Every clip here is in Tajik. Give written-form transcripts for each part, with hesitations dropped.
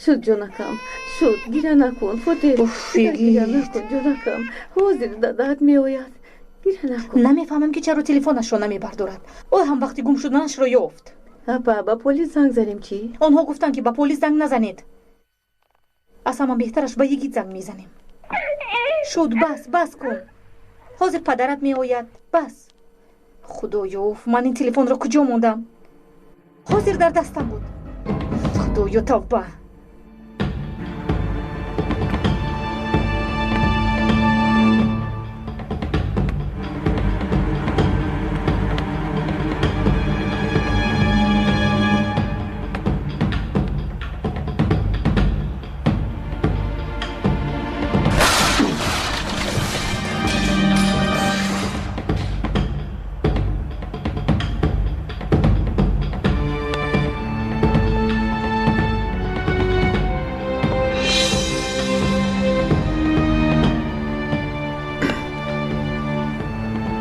Шуд, ҷонакам, шуд, гиря накун, Фотеҳ. Гиря накун, ҷонакам. Ҳозир дадаат меояд. Гиря накун. Намефаҳмам, ки чаро телефонашро намебардорад. Ӯ ҳам вақти гум шуданашро ёфт. Апа, ба полис занг занем чӣ? Онҳо гуфтанд, ки ба полис занг назанед. Аз ҳама беҳтараш ба йигит занг мезанем. Шуд, бас, бас кун. Ҳозир падарат меояд. Бас. Худоё, уф, ман ин телефонро куҷо мондам? Ҳозир дар дастам буд. Худоё, тавба.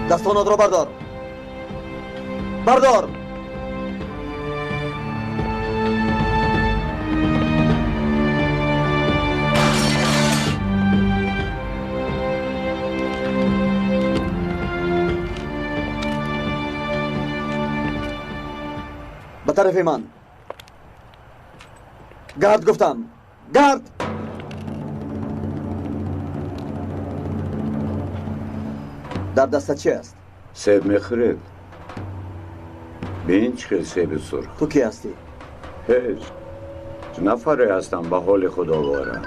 Дастонатро бардор, бардор. Ба тарафи ман гард, гуфтам, гард. Дар дастат чи аст? Себ мехӯред? Бин, чӣ хел себи сурх. Ту кӣ ҳастӣ? Ҳеҷ, нафаре ҳастам, ба ҳоли худ овора.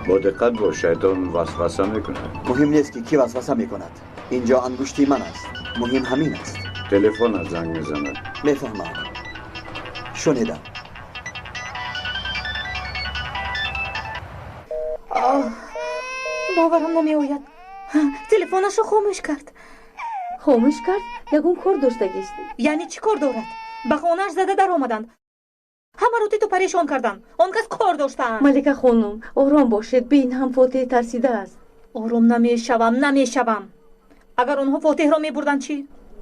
Бо диққат бош, шайтон васваса мекунад. Муҳим нест, ки кӣ васваса мекунад. Инҷо ангушти ман аст, муҳим ҳамин аст. Телефонат занг мезанад. Мефаҳмам, шунидам. Боварам намеояд, телефонашро хомӯш кард. Хомӯш кард? Ягон кор доштагист. Яъне чӣ кор дорад? Ба хонааш зада даромаданд, ҳамаро титу парешон карданд. Он кас кор доштаанд. Малика хонум, ором бошед. Бин, ҳам Фотеҳ тарсидааст. Ором намешавам, намешавам. Агар онҳо Фотеҳро мебурданд чӣ?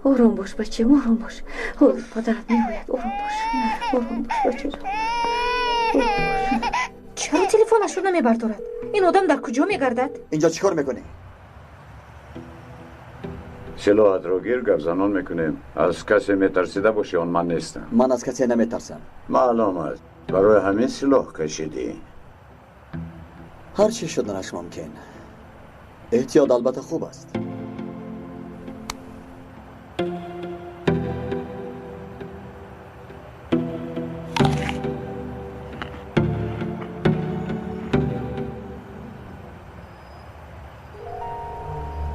Ором бош, бачам, ором бош. Ҳозир падарат меояд. Ором бош, ором бош, бачаҷон. Чаро телефонашро намебардорад? Ин одам дар куҷо мегардад? Инҷо чӣ кор мекунӣ? Силоҳатро гир, гапзанон мекунем. Аз касе метарсида бошӣ, он ман нестам. Ман аз касе наметарсам. Маълум аст, барои ҳамин силоҳ кашидӣ. Ҳар чӣ шуданаш мумкин. Эҳтиёт албатта хуб аст.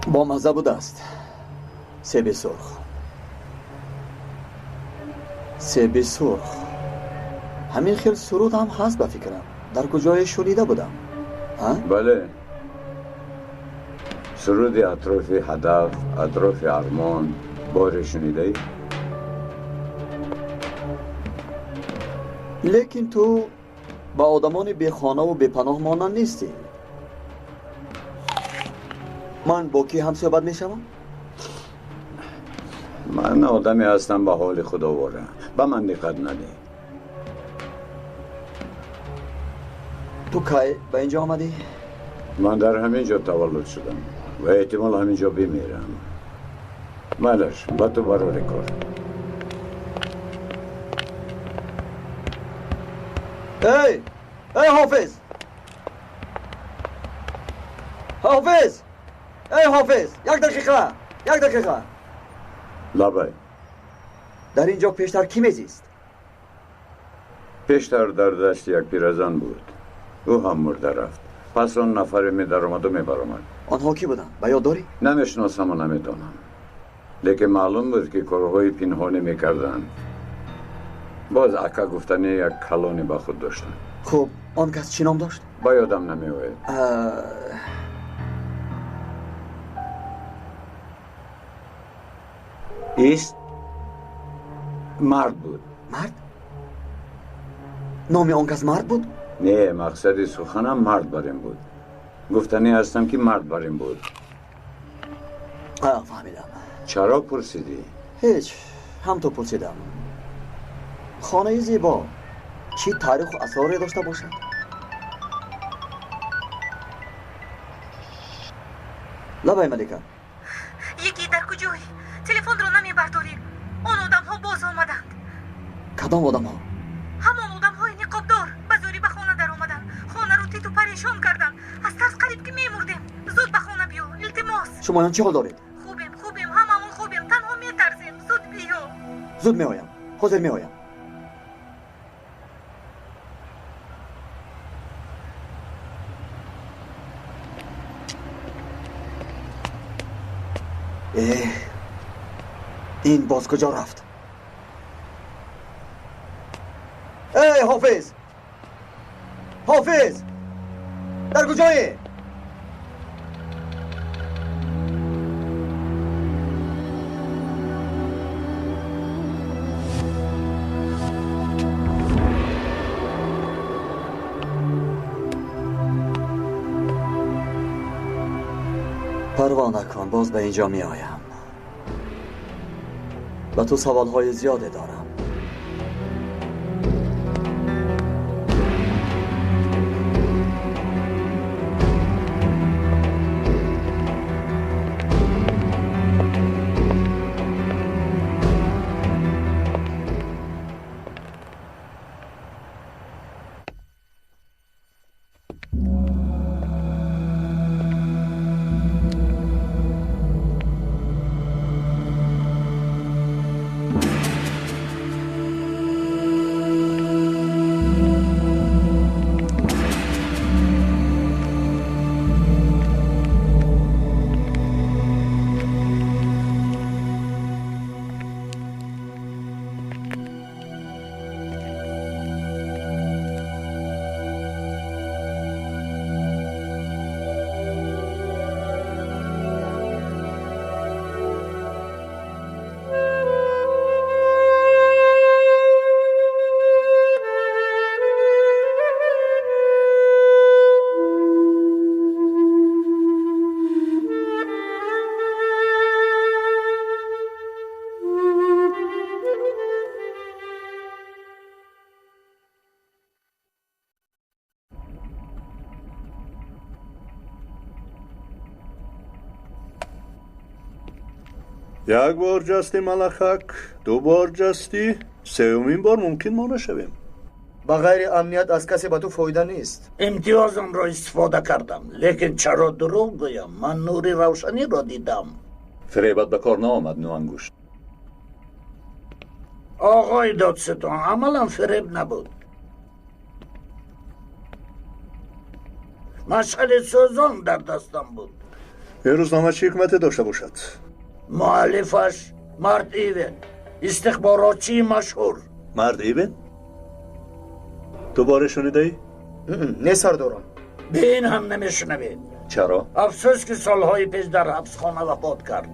Бомазза будааст. Себи сурх, себи сурх. Ҳамин хел суруд ҳам ҳаст, ба фикрам, дар куҷое шунида будам. Бале, суруди атрофи ҳадаф, атрофи армон боре шунидаӣ? Лекин ту ба одамони бехонаву бепаноҳ монанд нестӣ. Ман бо кӣ ҳамсӯҳбат мешавам? Ман одаме ҳастам, ба ҳоли худ овора. Ба ман диққат надеҳ. Ту кай ба инҷо омадӣ? Ман дар ҳамин ҷо таваллуд шудам ва эҳтимол ҳамин ҷо бимирам. Майлаш, ба ту барори кор. Эй, эй, ҳофиз, ҳофиз, эй, ҳофиз, як дақиқа, як дақиқа. Лабай. Дар ин ҷо пештар кӣ мезист? Пештар дар дасти як пиразан буд. Ӯ ҳам мурда рафт. Пас он нафаре медаромаду мебаромад. Онҳо кӣ буданд, ба ёд дорӣ? Намешиносаму намедонам, лекин маълум буд, ки корҳои пинҳонӣ мекарданд. Боз ака гуфтани як калоне ба худ доштанд. Хуб, он кас чӣ ном дошт? Ба ёдам намеояд. Ист, мард буд. Мард? Номи он кас мард буд? Не, мақсади суханам мард бар ин буд. Гуфтанӣ ҳастам, ки мард бар ин буд. Фаҳмидам. Чаро пурсидӣ? Ҳеҷ, ҳам ту пурсидам. Хонаи зебо чӣ таъриху асроре дошта бошад? Лабай Малика. Йигит, дар куҷоӣ? Телефонро намебардорӣ. Он одамҳо боз омаданд. Кадом одамҳо? Ҳамон одамҳои ниқобдор ба зӯрӣ ба хона даромаданд. Хонаро титу парешон карданд. Аз тарс қариб ки мемурдем. Зуд ба хона биё, илтимос. Шумоён чӣ ҳол доред? Хубем, хубем, ҳамаон хубем. Танҳо метарсем. Зуд биё. Зуд меоям. Ҳозир меоям. Эҳ, ин боз куҷо рафт? Эй, Ҳофиз! Ҳофиз! Дар куҷоӣ? Парво накун, боз ба инҷо меоям. Ба ту саволҳои зиёде дорам. Як бор ҷастӣ, малахак, ду бор ҷастӣ, сеюмин бор мумкин мо нашавем. Ба ғайри амният аз касе ба ту фоида нест. Имтиёзамро истифода кардам, лекин чаро дурӯғ гӯям? Ман нури равшаниро дидам. Фиребат ба кор наомад, нуангушт. Оғои додситон, амалан фиреб набуд. Машъали сӯзон дар дастам буд. Ин рӯзнома чӣ ҳикмате дошта бошад? Муаллифаш Мард Ивен, истихборотчии машҳур. Мард Ивен? Ту боре шунидаӣ? Не, сардорам. Бе ин ҳам намешунавед. Чаро? Афсӯс, ки солҳои пеш дар ҳабсхона вафот кард.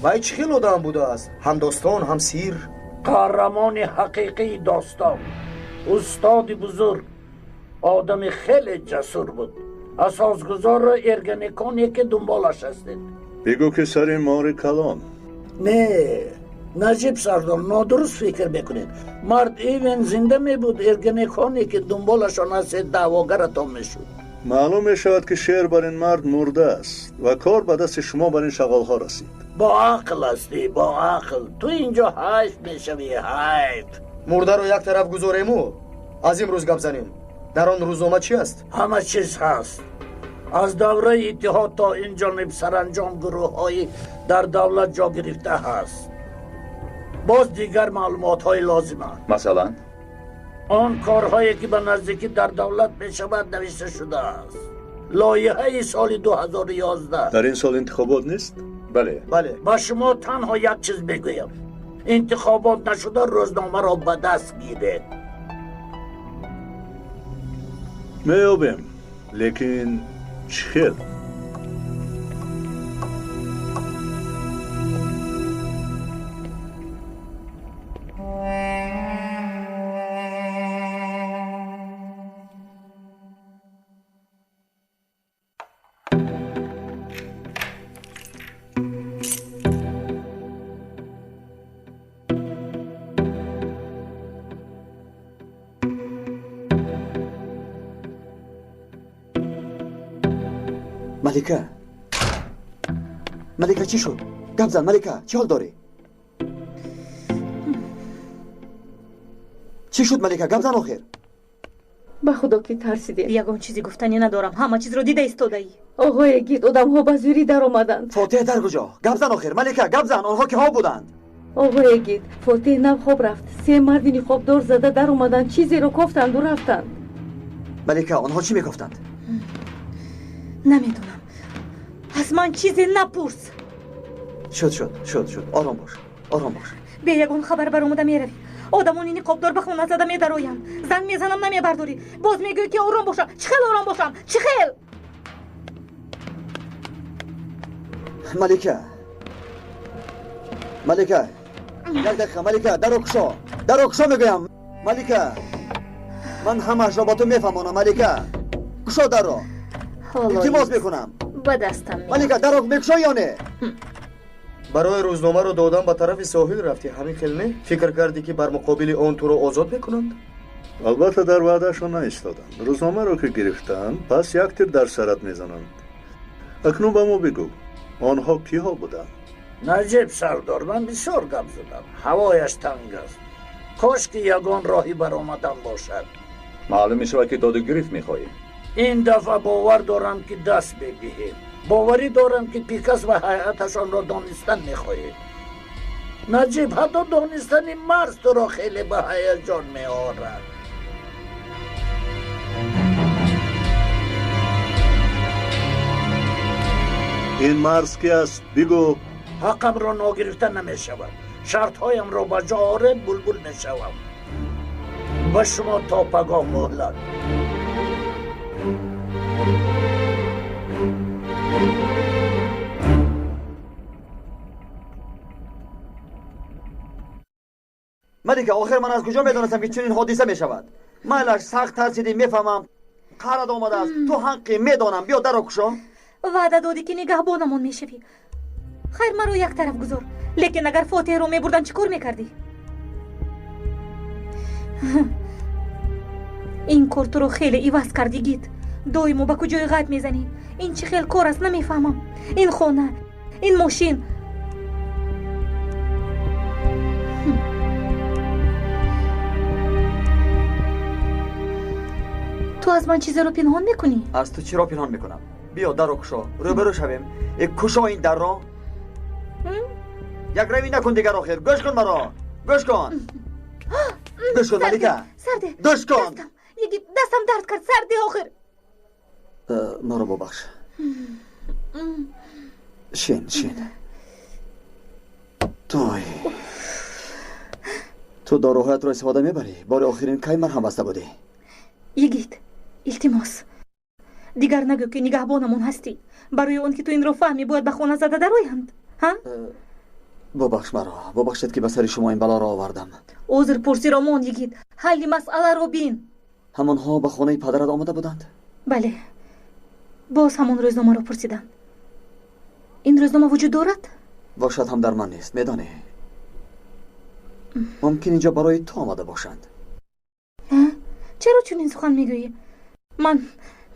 Вай чӣ хел одам будааст? Ҳам достон, ҳам сир. Қаҳрамони ҳақиқии достон, устоди бузург, одами хеле ҷасур буд. Асосгузорро эрганеконе ки дунболаш ҳастед. Бигӯ ки сари мори калон. Не, Наҷиб сардор, нодуруст фикр мекунед. Мард Ивен зинда мебуд, эрганеконе ки дунболашон ҳастед даъвогаратон мешуд. Маълум мешавад, ки шер бар ин мард мурда аст ва кор ба дасти шумо бар ин шағолҳо расид. Бо ақл ҳастӣ, бо ақл. Ту инҷо ҳайф мешавӣ, ҳайф. Мурдаро як тараф гузорему аз имрӯз гап занем. Дар он рӯзнома чӣ аст? Ҳама чиз ҳаст. Аз давраи иттиҳод то ин ҷониб саранҷом гурӯҳҳои дар давлат ҷо гирифта ҳаст. Боз дигар маълумотҳои лозиманд. Масалан? Он корҳое ки ба наздикӣ дар давлат мешавад навишта шудааст. Лоиҳаи соли 2011. Дар ин сол интихобот нест? Бале. Бале. Ба шумо танҳо як чиз мегӯям. Интихобот нашуда рӯзномаро ба даст гиред. Меёбем, лекин чӣ хел? Малика, Малика, чӣ шуд? Гап зан, Малика, чӣ ҳол дорӣ? Чӣ шуд, Малика? Гап зан охир. Ба худо ки тарсидем. Ягон чизе гуфтанӣ надорам. Ҳама чизро дида истодаӣ. Оғои гид, одамҳо ба зӯрӣ даромаданд. Фотеҳ дар куҷо? Гап зан охир. Малика, гап зан. Онҳо киҳо буданд? Оғои гид, Фотеҳ нав хоб рафт. Се марди ниқобдор зада даромаданд, чизеро кофтанду рафтанд. Малика, онҳо чӣ мекофтанд? Намедонам. Аз ман чизе напурс. Шуд, шуд, шуд, шуд. Ором бош, ором бош. Бе ягон хабар баромада меравӣ. Одамони ниқобдор ба хона зада медароянд. Занг мезанам, намебардорӣ. Боз мегӯӣ ки ором бошам. Чӣ хел ором бошам? Чӣ хел? Малика, Малика, як дақиқа, Малика, даро кушо, даро кушо мегӯям. Малика, ман ҳамаашро ба ту мефаҳмонам. Малика, кушо дарро. Илтимос мекунам. Ба дастам. Малика, дарро мекушоӣ ё не? Барои рӯзномаро додан ба тарафи соҳил рафтӣ, ҳамин хел не? Фикр кардӣ ки бар муқобили он туро озод мекунанд? Албатта дар ваъдаашон наистоданд. Рӯзномаро ки гирифтанд, пас як тир дар сарат мезананд. Акнун ба мо бигӯ, онҳо киҳо буданд? Наҷиб сардор, ман бисёр гап задам. Ҳавояш танг аст. Кош ки ягон роҳи баромадан бошад. Маълум мешавад ки доду гирифт мехоҳӣ. Ин дафъа бовар дорам ки даст медиҳем. Боварӣ дорам ки Пикас ва ҳайаташонро донистан мехоҳед. Наҷиб, ҳатто донистани марз туро хеле ба ҳаяҷон меорад. Ин марз ки аст? Бигӯ. Ҳаққамро ногирифта намешавад. Шартҳоямро ба ҷо оред, булбул мешавам. Ба шумо то пагоҳ муҳлат. Малика, охир ман аз куҷо медонистам ки чунин ҳодиса мешавад? Майлаш, сахт тарсидӣ, мефаҳмам. Қаҳрат омадааст. Ту ҳаққӣ, медонам. Биё дарро кушо. Ваъда додӣ ки нигаҳбонамон мешавӣ. Хайр, маро як тараф гузор. Лекин агар Фотеҳро мебурданд, чӣ кор мекардӣ? Ин кор туро хеле иваз кард, йигит. Доимо ба куҷои ғайб мезанӣ. Ин чӣ хел кор аст, намефаҳмам. Ин хона, ин мошин. Ту аз ман чизеро пинҳон мекунӣ? Аз ту чиро пинҳон мекунам? Биё дарро кушо, рӯбарӯ шавем. Кушо ин дарро. Як равӣ накун дигар охир. Гӯш кун маро, гӯш кун. Гӯш кун, Малика. Сарде. Гӯш кун. Йигит, дастам дард кард. Сарде охир. Маро бубахш. Шин, шин. Той. Ту доруҳоятро истифода мебарӣ? Бори охирин кай марҳам баста будӣ? Йигит, илтимос. Дигар нагӯ ки нигаҳбонамон ҳастӣ. Барои он ки ту инро фаҳмӣ, бояд ба хона зада дароянд. Ҳа? Бубахш маро. Бубахшед ки ба сари шумо ин балоро овардам. Узр пурсиро мон, йигит. Ҳалли масъаларо бин. Ҳамонҳо ба хонаи падарат омада буданд? Бале. Боз ҳамон рӯзномаро пурсиданд. Ин рӯзнома вуҷуд дорад? Бошад ҳам дар ман нест, медонӣ. Мумкин инҷо барои ту омада бошанд. Чаро чунин сухан мегӯӣ?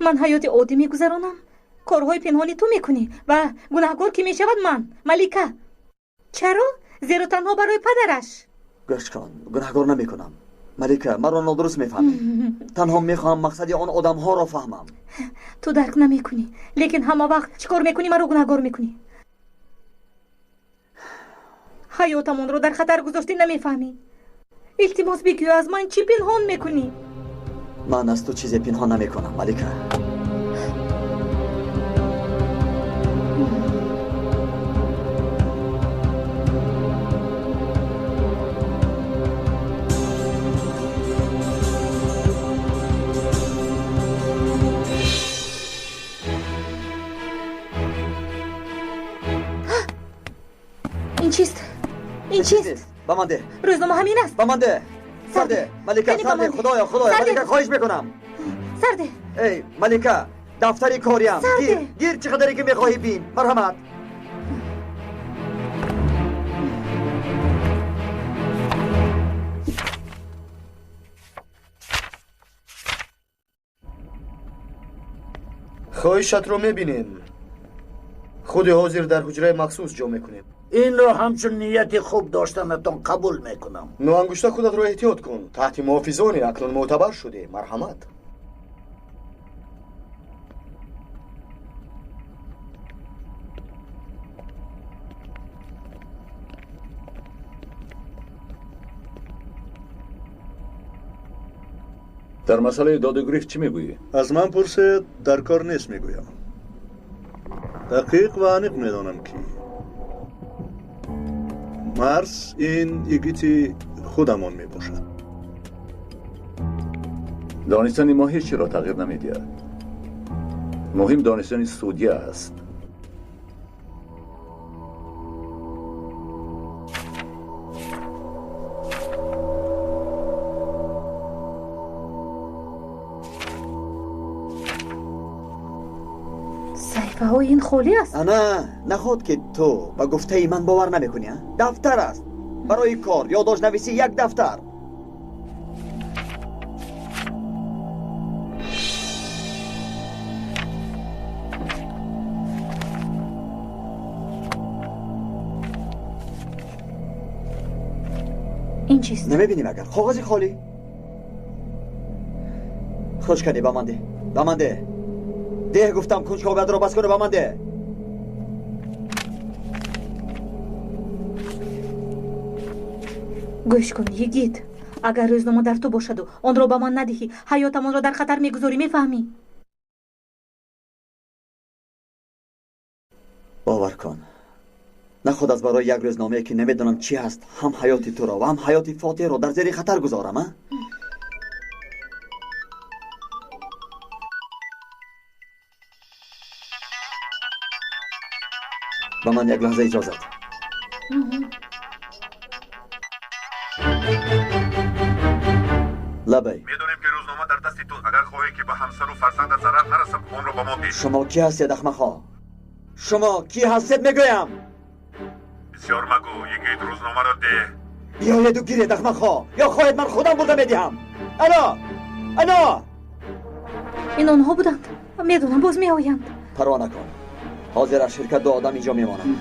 Ман ҳаёти оддӣ мегузаронам. Корҳои пинҳони ту мекунӣ ва гунаҳкор ки мешавад ман, Малика. Чаро? Зеро танҳо барои падараш. Гӯш кун, гунаҳкор намекунам. Малика, маро нодуруст мефаҳмӣ. Танҳо мехоҳам мақсади он одамҳоро фаҳмам. Ту дарк намекунӣ, лекин ҳама вақт чӣ кор мекунӣ, маро гунаҳгор мекунӣ. Ҳаётамонро дар хатар гузоштӣ, намефаҳмӣ. Илтимос бигӯ, аз ман чӣ пинҳон мекунӣ? Ман аз ту чизе пинҳон намекунам, Малика. Ин чист? Ин чист? Ба ман деҳ. Рӯзнома ҳамин аст? Ба ман деҳ. Сарде, Малика, сарде, худоё, худоё, Малика, хоҳиш мекунам. Сарде. Эй, Малика, дафтари кориам. Гир, гир, чӣ қадаре ки мехоҳӣ бин. Марҳамат. Хоҳишатро мебинем. Худи ҳозир дар ҳуҷраи махсус ҷо мекунем. Инро ҳамчун нияти хуб доштанатон қабул мекунам. Нуангушта худатро эҳтиёт кун. Таҳти муҳофизоне акнун мӯътабар шудӣ. Марҳамат. Дар масъалаи додугирифт чӣ мегӯӣ? Аз ман пурсед, дар кор нест мегӯям. Дақиқ ва аниқ медонам ки марз ин игити худамон мебошад. Донистани мо ҳеҷ чиро тағйир намедиҳад. Муҳим донистани судья аст. Саҳифаҳои ин холӣ аст. Ана, наход ки ту ба гуфтаи ман бовар намекунӣ, а? Дафтар аст. Барои кор, ёддоштнависӣ як дафтар. Ин чист? Намебинӣ магар? Коғази холӣ. Хуш кардӣ, ба ман деҳ. Ба ман деҳ. Деҳ гуфтам, кунҷковиятро бас куну ба ман деҳ. Гӯш кун, йигит. Агар рӯзнома дар ту бошаду онро ба ман надиҳӣ, ҳаётамонро дар хатар мегузорӣ, мефаҳмӣ? Бовар кун, наход аз барои як рӯзномае ки намедонам чӣ ҳаст, ҳам ҳаёти туро ва ҳам ҳаёти Фотеҳро дар зери хатар гузорам, а? Ба ман як лаҳза иҷозат. Лабай. Медонем ки рӯзнома дар дасти ту. Агар хоҳӣ ки ба ҳамсару фарзандат зарар нарасад, онро ба мо деҳ. Шумо кӣ ҳастед, ахмақҳо? Шумо кӣ ҳастед, мегӯям? Бисёр магӯ, йигит, рӯзномаро деҳ. Биёеду гиред, ахмақҳо, ё хоҳед ман худам бурда медиҳам. Ало, ало! Ин онҳо буданд. Медонам, боз меоянд. Парво накун. Ҳозир аз ширкат ду одам инҷо мемонанд.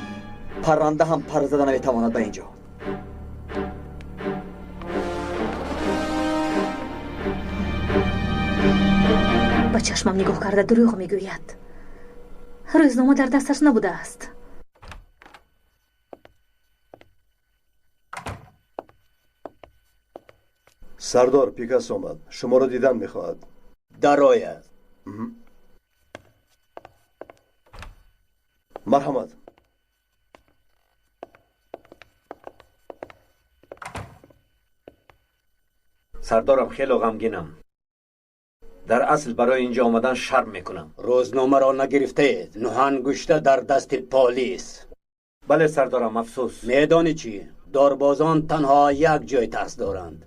Парранда ҳам пар зада наметавонад ба инҷо. Ба чашмам нигоҳ карда дурӯғ мегӯяд. Рӯзнома дар дасташ набудааст. Сардор, Пикас омад. Шуморо дидан мехоҳад. Дарояд. Марҳамат. Сардорам, хело ғамгинам. Дар асл барои инҷо омадан шарм мекунам. Рӯзномаро нагирифтаед. Нуҳангушта дар дасти полис. Бале, сардорам, афсӯс. Медонӣ чӣ? Дорбозон танҳо як ҷой тарс доранд.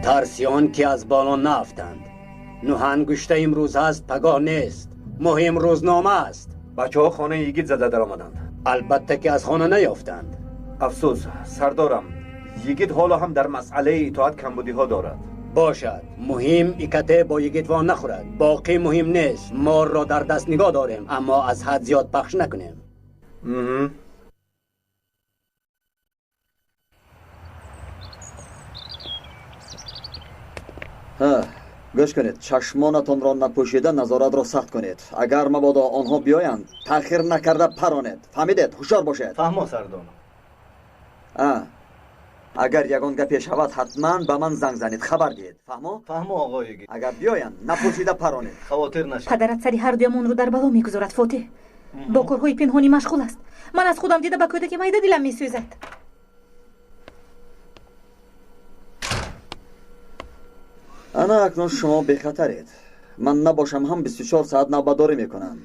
Тарси он ки аз боло наафтанд. Нуҳангушта имрӯз ҳаст, пагоҳ нест. Муҳим рӯзнома аст. Бачаҳо хонаи йигит зада даромаданд. Албатта ки аз хона наёфтанд. Афсӯс, сардорам, йигит ҳоло ҳам дар масъалаи итоат камбудиҳо дорад. Бошад, муҳим икате бо йигит во нахӯрад. Боқӣ муҳим нест. Морро дар даст нигоҳ дорем, аммо аз ҳад зиёд пахш накунем. Гӯш кунед, чашмонатонро напӯшида назоратро сахт кунед. Агар мабодо онҳо биёянд, таъхир накарда паронед. Фаҳмидед? Ҳушёр бошед. Фаҳмо, сардор. Агар ягон гапе шавад, ҳатман ба ман занг занед, хабар диҳед. Фаҳмо? Фаҳмо, оғои йигит. Агар биёянд, напӯшида паронед. Хавотир нашавед. Падарат сари ҳардуямонро дар бало мегузорад, Фотеҳ. Бо корҳои пинҳонӣ машғул аст. Ман аз худам дида ба кӯдаки майда дилам месӯзад. Ана акнун шумо бехатаред. Ман набошам ҳам 24 соат навбатдорӣ мекунам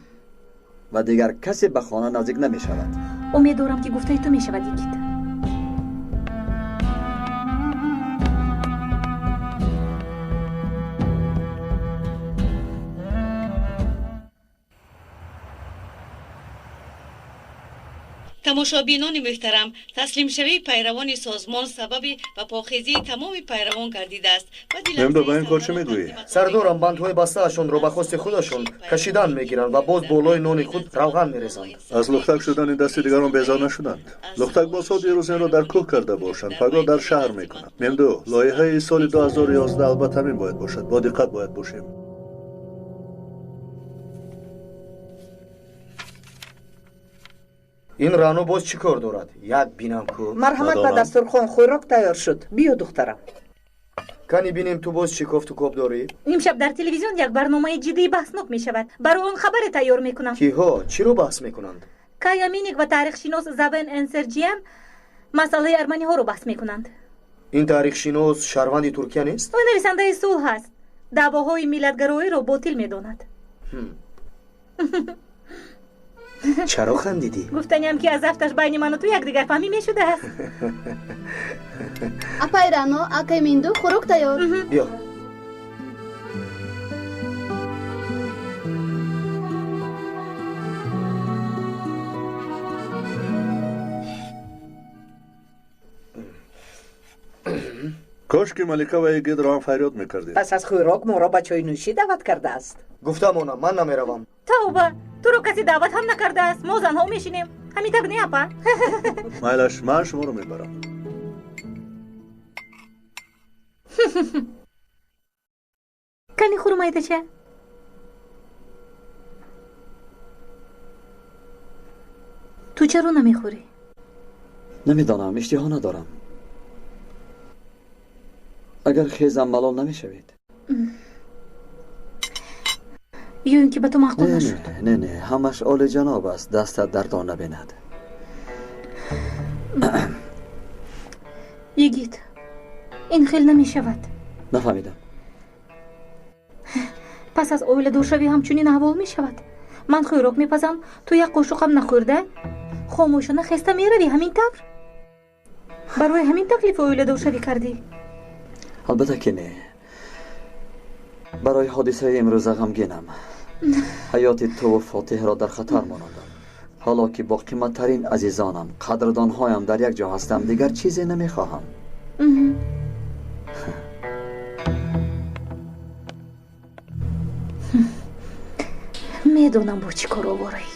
ва дигар касе ба хона наздик намешавад. Умед дорам ки гуфтаи ту мешавад, йигит. Тамошобинони муҳтарам, таслимшавии пайравони созмон сабаби ба похезии тамоми пайравон гардидааст. Мемдо, ба ин кор чӣ мегӯӣ? Сардорам, бандҳои бастаашонро ба хости худашон кашидан мегиранд ва боз болои нони худ равған мерезанд. Аз лухтак шудани дасти дигарон безор нашуданд. Лухтакбозҳо дирӯз инро дар кӯҳ карда бошанд, пагоҳ дар шаҳр мекунанд. Мемдо, лоиҳаи соли 2011 албатта ҳамин бояд бошад. Бо диққат бояд бошем. Ин Рано боз чӣ кор дорад? Як бинам ку. Марҳамат ба дастурхон, хӯрок тайёр шуд. Биё, духтарам. Кани бинем, ту боз чӣ кофту коб дорӣ? Имшаб дар телевизион як барномаи ҷиддии баҳснок мешавад. Барои он хабаре тайёр мекунам. Киҳо чиро баҳс мекунанд? Кая Миник ва таърихшинос Завен Энсерҷиян масъалаи арманиҳоро баҳс мекунанд. Ин таърихшинос шаҳрванди Туркия нест? Ӯ нависандаи сулҳ аст. Даъвоҳои миллатгароиро ботил медонад. Чаро хандидӣ? Гуфтаниам, ки аз афташ байни ману ту якдигарфаҳмӣ мешудааст. Апай Рано, акай Минду, хӯрок тайёр. Биё. Кош ки Малика ва Егидро ҳам фарёд мекардед. Пас аз хӯрок моро ба чойнӯшӣ даъват кардааст. Гуфтамонам, ман намеравам. Тавба, туро касе даъват ҳам накардааст. Мо занҳо мешинем. Ҳамин тавр не, апа? Майлаш, ман шуморо мебарам. Кани хурмайдача? Ту чаро намехӯрӣ? Намедонам, иштиҳо надорам. Агар хезам малол намешавед. Ё ин ки ба ту маъқул нашуд? Не, не, ҳамаш олиҷаноб аст, дастат дардон набинад. Йигит, ин хел намешавад. Нафаҳмидам. Пас аз оиладоршавӣ ҳамчунин аҳвол мешавад. Ман хӯрок мепазам, ту як қошуқам нахӯрда, хомӯшона хеста меравӣ, ҳамин тавр? Барои ҳамин таклифи оиладоршавӣ кардӣ? Албатта ки не. Барои ҳодисаи имрӯза ғамгинам. Ҳаёти туву Фотиҳро дар хатар монондам. Ҳоло ки бо қиматтарин азизонам, қадрдонҳоям дар як ҷо ҳастам, дигар чизе намехоҳам. Медонам, бо чӣ кор овораӣ.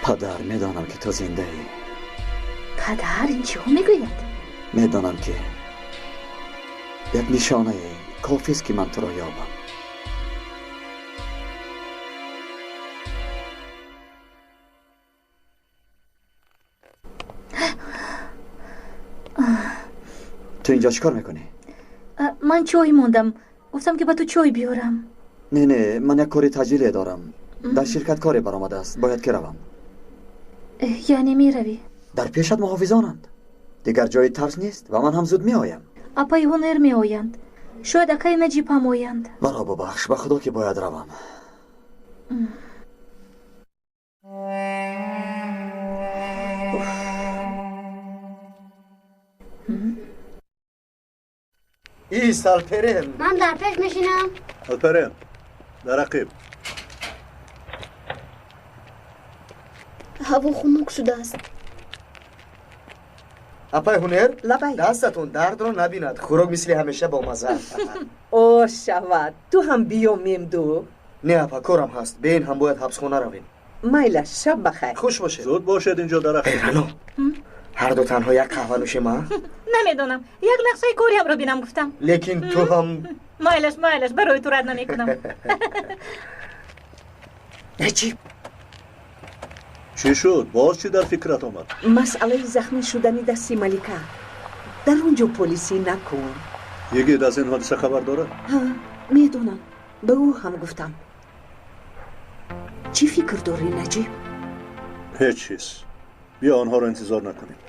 Падар, медонам ки ту зиндаӣ. Падар, ин чиҳо мегӯяд? Медонам ки як нишонае кофист, ки ман туро ёбам. Ту инҷо чӣ кор мекунӣ? Ман чой мондам. Гуфтам, ки ба ту чой биёрам. Не, не, ман як кори таъҷиле дорам. Дар ширкат коре баромадааст, бояд ки равам. Яъне меравӣ? Дар пешат муҳофизонанд. Дигар ҷои тарс нест ва ман ҳам зуд меоям. Апаи Ҳунер меоянд. Шояд акаи Наҷиб ҳам оянд. Маро бубахш, ба худо ки бояд равам. Ист, Алперен. Ман дар пеш мешинам. Алперен, дар ақиб. Ҳаво хунук шудааст. Апай Ҳунер, лабай. Дастатон дардро набинад. Хӯрок мисли ҳамеша бомаза. О, шавад, ту ҳам биё, Мемду. Не, апа, корам ҳаст. Бе ин ҳам бояд ҳабсхона равем. Майлаш, шаб бахайр. Хуш бошед. Зуд бошед инҷо дар ақиб. Рано, ҳар ду танҳо як қаҳва нӯшем, а? Намедонам, як нақшаи кориамро бинам гуфтам. Лекин ту ҳам. Майлаш, майлаш, барои ту рад намекунам. Наҷиб. Чӣ шуд? Боз чӣ дар фикрат омад? Масъалаи захмӣ шудани дасти Малика. Дар он ҷо полисӣ накун. Йигит аз ин ҳодиса хабар дорад? Ҳа, медонам. Ба ӯ ҳам гуфтам. Чӣ фикр дорӣ, Наҷиб? Ҳеҷ чиз. Биё онҳоро интизор накунем.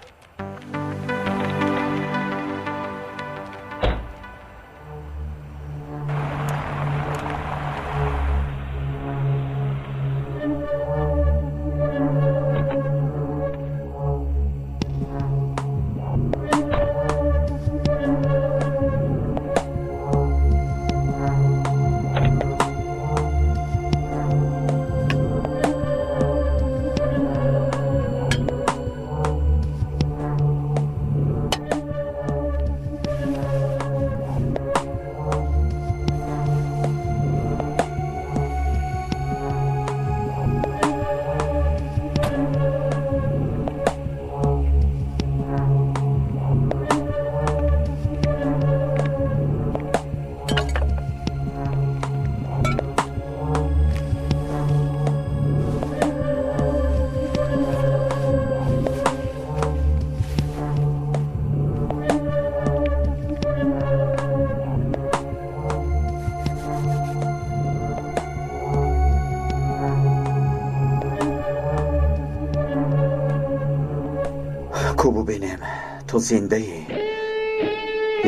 Ку бубинем, ту зиндаӣ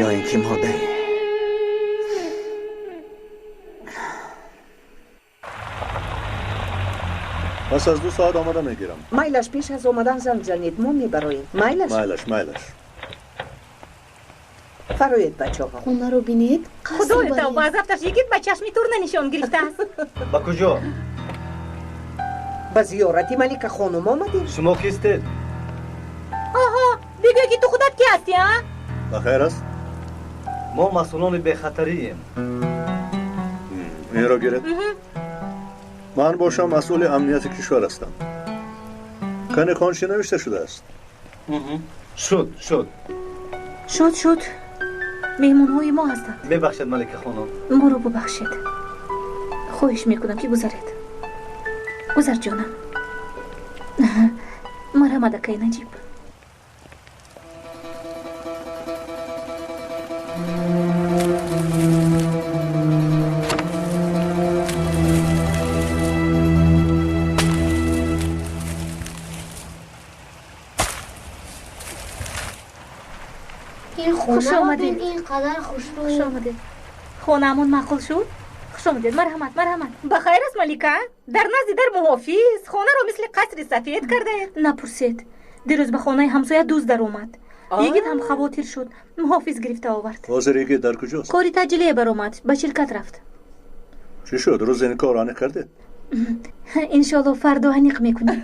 ё ин ки мурдаӣ. Пас аз 2 соат омада мегирам. Майлаш, пеш аз омадан занг занед, мо мебароем. Майлаш? Майлаш, майлаш. Фароед, бачаҳо. Хонаро бинед, Худоё, тавба, аз афташ йигит ба чашми турна нишон гирифтааст. Ба куҷо? Ба зиёрати Малика хонум омадем. Шумо кистед? Оҳо, бигӯ ки ту худат ки ҳастӣ, а? Ба хайр аст? Мо масъулони бехатарием. Инро гиред. Ман бошам масъули амнияти кишвар ҳастам. Кани хон чӣ навишта шудааст? Шуд, шуд. Шуд, шуд. Меҳмонҳои мо ҳастанд. Мебахшед, Малика хонум. Моро бубахшед. Хоҳиш мекунам ки гузаред. Гузар, ҷонам. Марҳамат, акай Наҷиб. Хуш омадед. Ин қадар хушрӯ. Хуш омадед. Хонаамон маъқул шуд? Хуш омадед. Марҳамат, марҳамат. Ба хайр аст, Малика? Дар назди дар муҳофиз хонаро мисли қасри сафед кардаед. Напурсед. Дирӯз ба хонаи ҳамсоя дузд даромад. Йигит ҳам хавотир шуд. Муҳофиз гирифта овард. Ҳозир йигит дар куҷост? Кори таъҷилие баромад. Ба ширкат рафт. Чӣ шуд? Рӯзи ин кор аниқ кардед? Иншоалло фардо аниқ мекунем.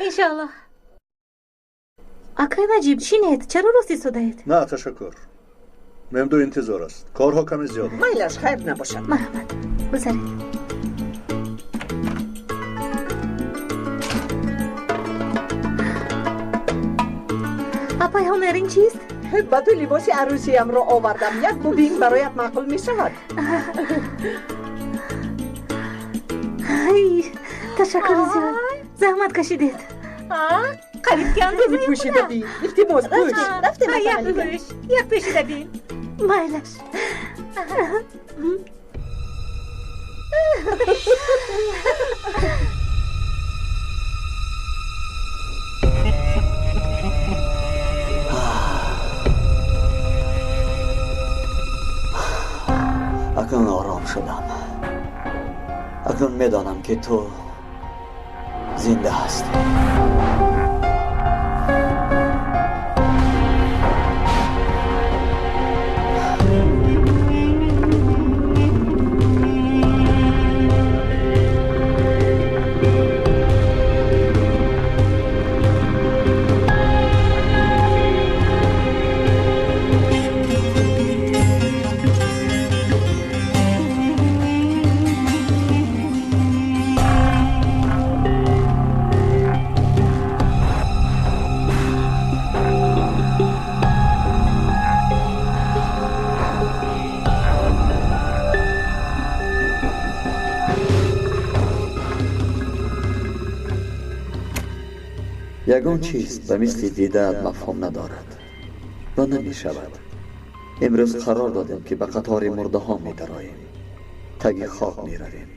Иншоалло. Акай Наҷиб, шинед, чаро рост истодаед? На, ташаккур. Мемду интизор аст. Корҳо каме зиёд. Майлаш, хайр набошад. Марҳамат, гузаред. Апай ҳунар, ин чист? Ба ту либоси арӯсиямро овардам. Як бубин, бароят маъқул мешавад. Ай, ташаккур зиёд. Заҳмат кашидед. Қариб ки андозаи пӯшида бин. Илтимос, пӯш. Рафтем, як пӯш, як пӯшида бин. Майлаш. Акнун ором шудам. Акнун медонам ки ту зинда ҳастӣ. Ягон чиз ба мисли дидаат мафҳум надорад ва намешавад. Имрӯз қарор додем ки ба қатори мурдаҳо медароем, таги хок меравем.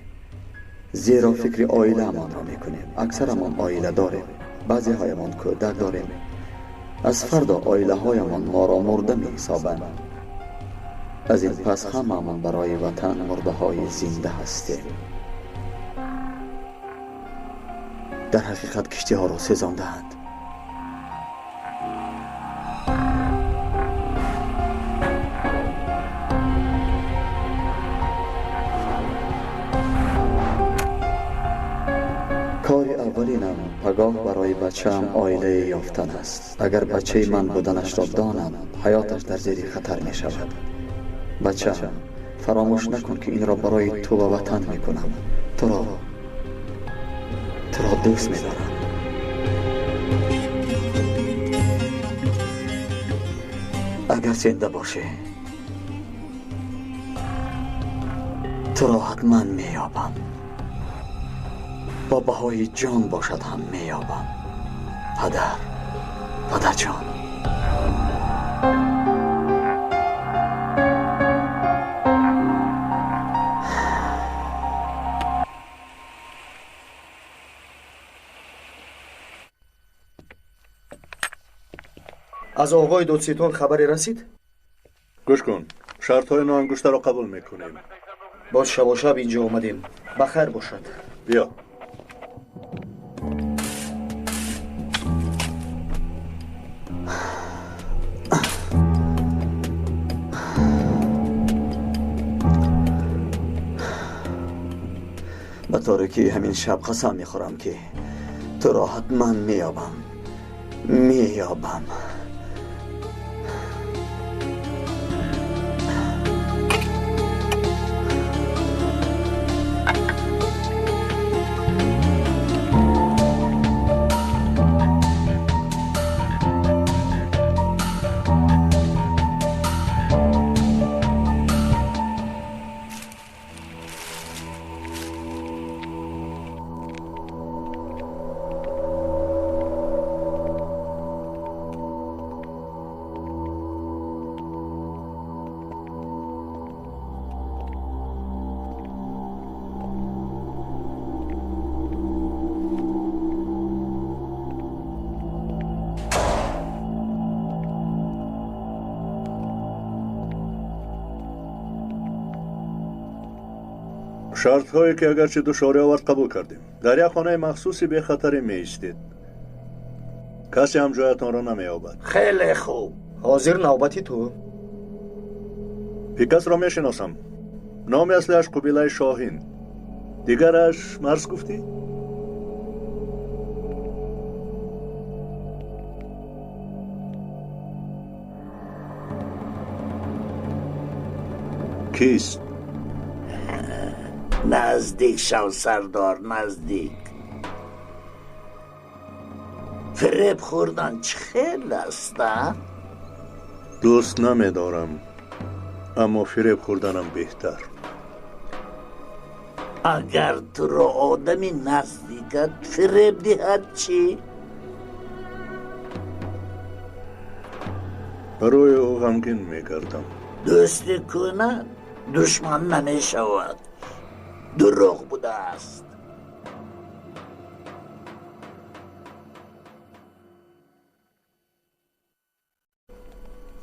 Зеро фикри оилаамонро мекунем. Аксарамон оила дорем, баъзеҳоямон кӯдак дорем. Аз фардо оилаҳоямон моро мурда меҳисобанд. Аз ин пас ҳамаамон барои ватан мурдаҳои зинда ҳастем. Дар ҳақиқат киштиҳоро сезондаанд. Кори аввалинам пагоҳ барои бачаам оилае ёфтан аст. Агар бачаи ман буданашро донанд, ҳаёташ дар зери хатар мешавад. Бачаам, фаромӯш накун, ки инро барои ту ва ватан мекунам. Туро дӯст медорам. Агар зинда бошӣ, туро ҳатман меёбам. Бо баҳои ҷон бошад ҳам меёбам. Падар, падарҷон. Аз оғои додситон хабаре расид? Гӯш кун, шартҳои ноангуштаро қабул мекунем. Боз шабошаб инҷо омадем. Ба хайр бошад. Биё. Ба торикии ҳамин шаб қасам мехӯрам, ки туро ҳатман меёбам. Меёбам. Шартҳое ки агарчи душворӣ овард қабул кардем. Дар як хонаи махсуси бехатаре меистед. Касе ҳам ҷоятонро намеёбад. Хеле хуб. Ҳозир навбати ту. Пикасро мешиносам. Номи аслиаш Қубилаи Шоҳин. Дигараш Марс гуфтӣ? Кист? Наздик шав, сардор, наздик. Фиреб хӯрдан чӣ хел аст, а? Дӯст намедорам, аммо фиреб хӯрданам беҳтар. Агар туро одами наздикат фиреб диҳад чӣ? Барои ӯ ғамгин мегардам. Дӯсти кӯна душман намешавад. Дурӯғ будааст.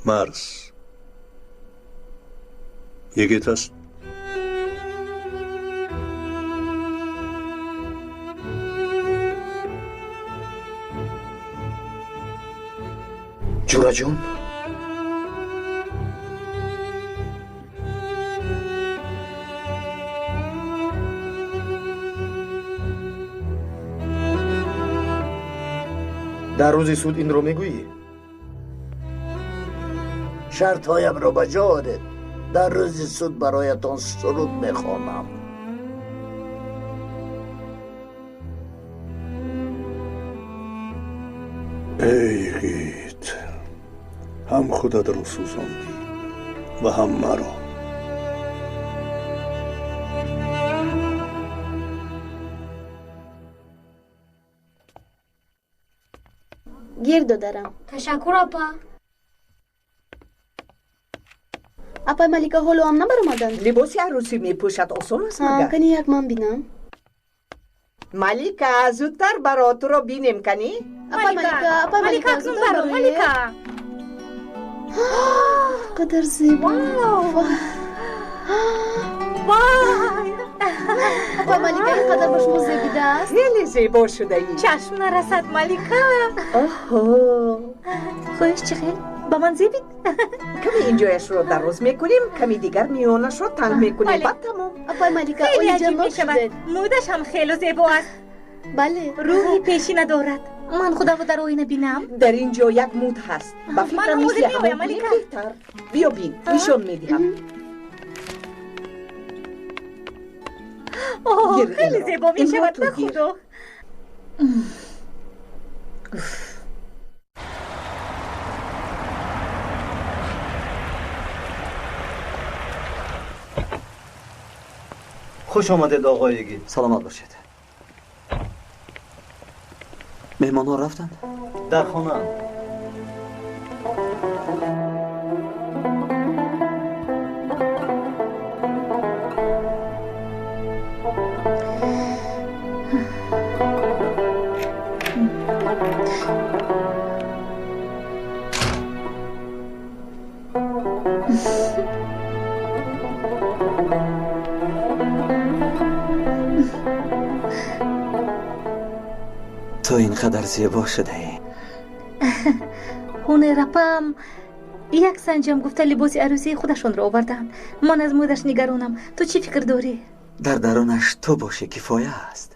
Марс йигит аст. Ҷураҷон, дар рӯзи суд инро мегӯӣ? Шартҳоямро ба ҷо оред. Дар рӯзи суд бароятон суруд мехонам. Эй йигит, ҳам худатро сӯзондӣ ва ҳам маро. Гир додарам. Ташаккур, апа. Апай Малика ҳоло ҳам набаромаданд? Либоси арӯсӣ мепӯшад, осон аст магар? Кани як ман бинам. Малика, зудтар баро, туро бинем кани. Апай Малика, апай Малика, акнун баро, Малика. Қадар зебо. Вай! Апай Малика, ин қадар ба шумо зебидааст. Хеле зебо шудаӣ. Чашм нарасад, Малика. Оҳо. Хоҳиш чӣ хел? Ба ман зебид? Каме инҷояшро дароз мекунем, ками дигар миёнашро танг мекунем, баъд тамом. Апай Малика, хеле аҷиб олиҷаноб мешавад. шудед. Мӯдаш ҳам хело зебо аст. Бале. Рӯҳи пешӣ надорад. Ман худамро дар оина бинам. Дар ин ҷо як муд ҳаст. Ба Ман фикрам ҳозир мисли меоям, ҳамон кунем Малика. беҳтар. Биё бин, нишон медиҳам. Оҳ, Гир хеле инро. зебо Инро мешавад, ту ба гир. худо. Хуш омадед, оғои Йигит. Саломат бошед. Меҳмонҳо рафтанд? Дар хонаанд. Ту ин қадар зебо шудаӣ. Ҳунерапам як санҷам гуфта либоси арӯсии худашонро оварданд. Ман аз мӯдаш нигаронам. Ту чӣ фикр дорӣ? Дар дарунаш ту бошӣ кифоя аст.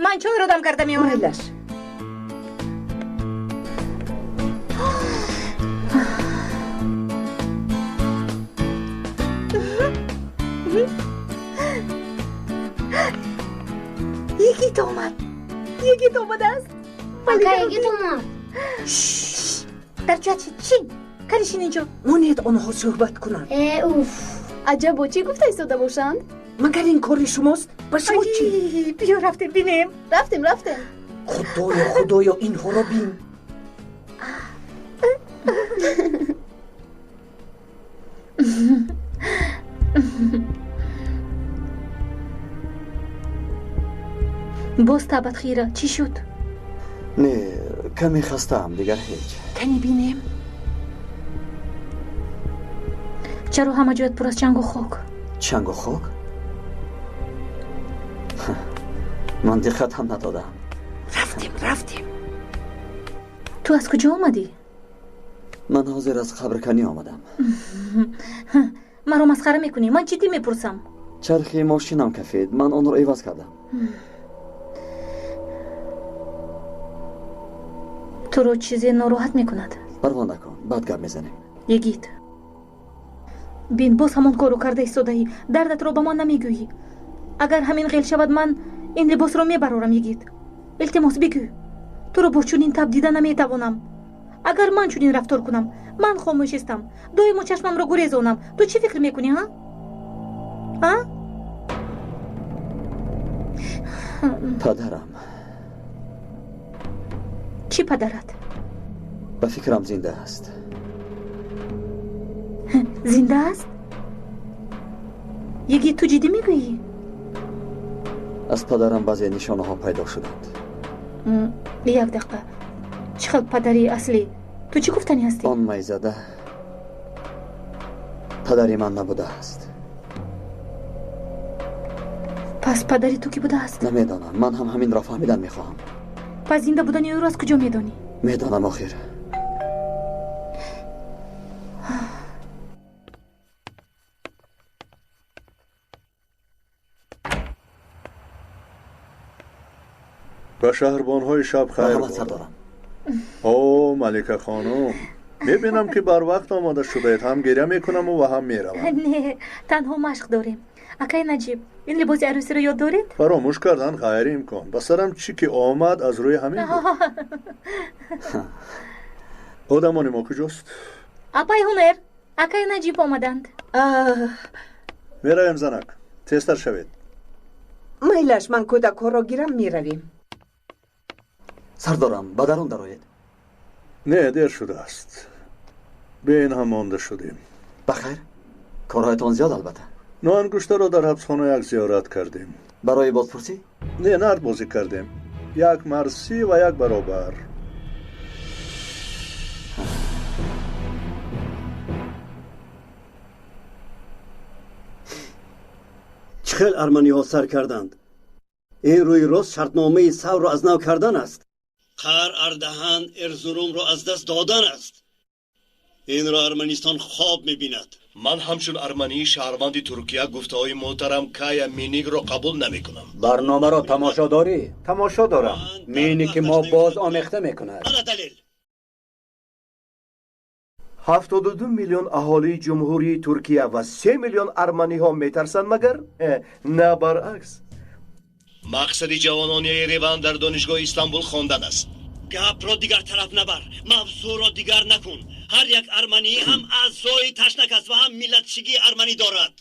Ман чойро дам карда меорам. Майлаш. Йигит омад. Йигит омадааст. Ака, Йигит омад. Дар ҷоят шин, шин. Кани шин инҷо. Монед онҳо суҳбат кунанд. Э, уф. Аҷаб, бо чӣ гуфта истода бошанд? Магар ин кори шумост? Ба шумо чӣ? Ай, биё рафтем бинем. Рафтем, рафтем. Худоё, худоё, инҳоро бин. Боз табат хира. Чӣ шуд? Не, каме хастаам, дигар ҳеҷ. Кани бинем. Чаро ҳама ҷоят пур аз чангу хок? Чангу хок? Ман диққат ҳам надодам. Рафтем, рафтем. Ту аз куҷо омадӣ? Ман ҳозир аз қабрканӣ омадам. Маро масхара мекунӣ? Ман ҷиддӣ мепурсам. Чархи мошинам кафид, ман онро иваз кардам. Туро чизе нороҳат мекунад? Парво накун, баъд гап мезанем. Йигит, бин, боз ҳамон корро карда истодаӣ. Дардатро ба ман намегӯӣ. Агар ҳамин ғел шавад, ман ин либосро мебарорам. Йигит, илтимос, бигӯ. Туро бо чунин таб дида наметавонам. Агар ман чунин рафтор кунам, ман хомӯшистам, доимо чашмамро гурезонам, ту чӣ фикр мекунӣ, ҳа? А? Падарам. Чӣ падарат? Ба фикрам зинда аст. Зинда аст? Йигит, ту ҷиддӣ мегӯӣ? Аз падарам баъзе нишонаҳо пайдо шуданд. Як дақиқа. Чӣ хел падари аслӣ? Ту чӣ гуфтанӣ ҳастӣ? Он майзада падари ман набудааст. Пас падари ту кӣ будааст? Намедонам, ман ҳам ҳаминро фаҳмидан мехоҳам. Пас зинда будани ӯро аз куҷо медонӣ? Медонам охир. Ба шаҳрбонҳои шаб хайр Марҳамат, бод. сардорам. О, Малика хонум, мебинам ки барвақт омода шудаед. Ҳам гиря мекунаму ва ҳам меравам. Не, танҳо машқ дорем. Акай Наҷиб, ин либоси арӯсиро ёд доред? Фаромӯш кардан ғайриимкон. Ба сарам чӣ ки омад, аз рӯи ҳамин буд. Одамони мо куҷост? Апай Ҳунер, акай Наҷиб омаданд. Меравем, занак, тезтар шавед. Майлаш, ман кӯдакҳоро гирам, меравем. Сардорам, ба дарун дароед. Не, дер шудааст. Бе ин ҳам монда шудем. Ба хайр, корҳоятон зиёд албатта. Ноангуштаро дар ҳабсхона як зиёрат кардем. Барои бозпурсӣ? Не, нардбозӣ кардем. Як марсӣ ва як баробар. Чӣ хел арманиҳо сар карданд? Ин рӯи рост шартномаи саврро аз нав кардан аст. Қар Ардаҳан Эрзурумро аз даст додан аст. Инро Арманистон хоб мебинад. Ман ҳамчун армании шаҳрванди Туркия гуфтаҳои муҳтарам Кая Миникро қабул намекунам. Барномаро тамошо дорӣ? Тамошо дорам. Миники мо боз омехта мекунад. Ана далел. 72 миллион аҳолии Ҷумҳурии Туркия ва 3 миллион арманиҳо метарсанд магар? На, баръакс. Мақсади ҷавонони Ереван дар донишгоҳи Истанбул хондан аст. Гапро дигар тараф набар, мавзӯъро дигар накун. Ҳар як арманӣ ҳам аъзои ташнак аст ва ҳам миллатчигии арманӣ дорад.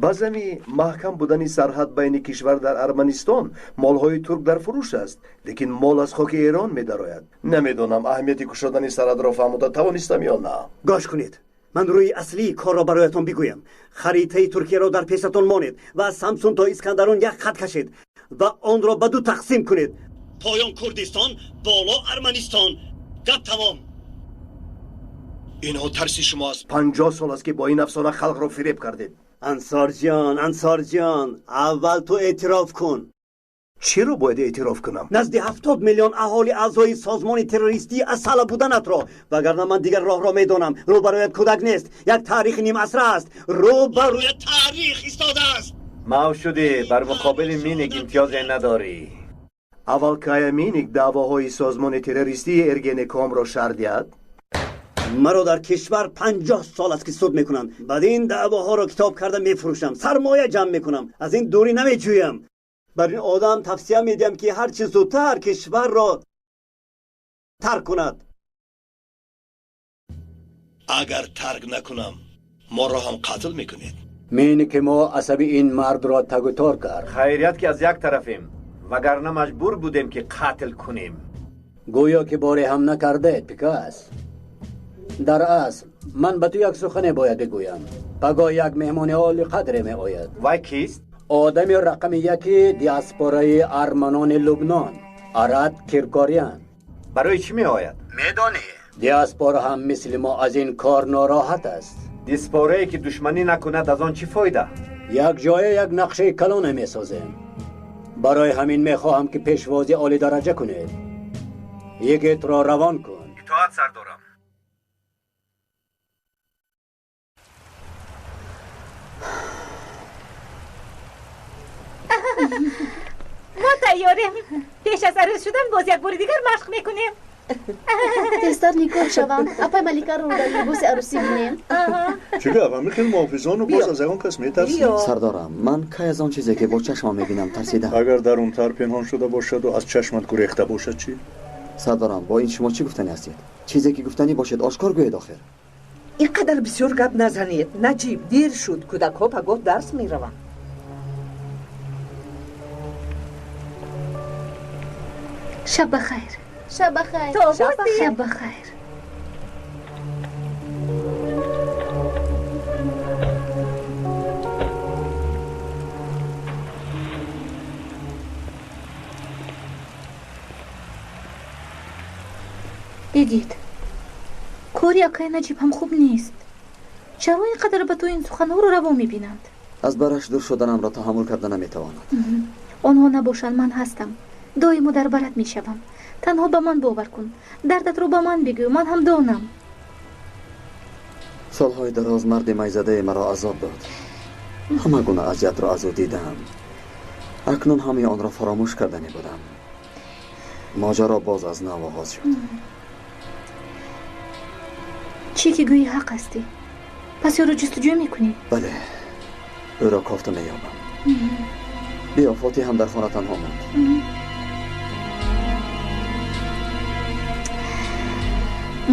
Ба зами маҳкам будани сарҳад байни кишвар дар Арманистон молҳои турк дар фурӯш аст, лекин мол аз хоки Эрон медарояд. Намедонам аҳамияти кушодани сарҳадро фаҳмода тавонистам ё на. Гӯш кунед, ман рӯи аслии корро бароятон бигӯям. Харитаи Туркияро дар пешатон монед ва аз Самсун то Искандарун як хат кашед ва онро ба ду тақсим кунед. Поён Курдистон, боло Арманистон. Гап тамом. Инҳо тарси шумо аст. 50 сол аст ки бо ин афсона халқро фиреб кардед. Ансорҷон, Ансорҷон, аввал ту эътироф кун. Чиро бояд эътироф кунам? Назди 70 миллион аҳоли аъзои созмони террористии Асала буданатро. Вагарна ман дигар роҳро медонам. Рӯ бароят кӯдак нест, як таърихи нимасра аст. Рӯ барои таърих истодааст. Мав шудӣ, бар муқобили Миник имтиёзе надорӣ. Аввал Кая Миник даъвоҳои созмони террористии Эргенекомро шарҳ диҳад. Маро дар кишвар 50 сол аст ки суд мекунанд. Баъд ин даъвоҳоро китоб карда мефурӯшам, сармоя ҷамъ мекунам, аз ин дурӣ намеҷӯям. Бар ин одам тавсия медиҳам ки ҳарчи зудтар кишварро тарк кунад. Агар тарк накунам, моро ҳам қатл мекунед. Миники мо асаби ин мардро тагу тор кард. Хайрият ки аз як тарафем, вагарна маҷбур будем ки қатл кунем. Гӯё ки боре ҳам накардед, Пикас. Дар асл ман ба ту як сухане бояд бигӯям. Пагоҳ як меҳмони оли қадре меояд. Вай кист? Одами рақами яки диаспораи арманони Лубнон, Арат Киркориан. Барои чӣ меояд? Медонӣ? Диаспора ҳам мисли мо аз ин кор нороҳат аст. Диаспорае ки душманӣ накунад аз он чӣ фоида? Як ҷоя як нақшаи калоне месозем. Барои ҳамин мехоҳам ки пешвози олидараҷа кунед. Йигитро равон кун. Итоат сардорам. Мо тайёрем. Пеш аз арӯс шудан боз як бори дигар машқ мекунем. Тезтар никоҳ шавам. Апай Маликаро дар либоси арӯсӣ бинем. Чӣ гап, ҳамин хел муҳофизону боз аз ягон кас метарсӣ? Сардорам, ман кай аз он чизе ки бо чашмам мебинам тарсидам. Агар дарунтар пинҳон шуда бошаду аз чашмат гурехта бошад чӣ? Сардорам, бо ин шумо чӣ гуфтанӣ ҳастед? Чизе ки гуфтанӣ бошед ошкор гӯед охир. Ин қадар бисёр гап назанед. Наҷиб, дер шуд, кӯдакҳо пагоҳ дарс мераванд. Шаб бахайр. Шаб бахайр. Шаб бахайр. Йигит, кори акаи Наҷиб ҳам хуб нест. Чаро ин қадар ба ту ин суханҳоро раво мебинанд? Аз бараш дур шуданамро таҳаммул карда наметавонад. Онҳо набошанд, ман ҳастам. Доимо дар барат мешавам. Танҳо ба ман бовар кун. Дардатро ба ман бигӯ, ман ҳам донам. Солҳои дароз марди майзадае маро азоб дод. Ҳама гуна азиятро аз ӯ дидам. Акнун ҳамаи онро фаромӯш карданӣ будам. Моҷаро боз аз нав оғоз шуд. Чӣ ки гӯӣ ҳақ ҳастӣ. Пас ӯро ҷустуҷӯ мекунӣ? Бале, ӯро кофта меёбам. Биё, Фотиҳ ҳам дар хона танҳо монд.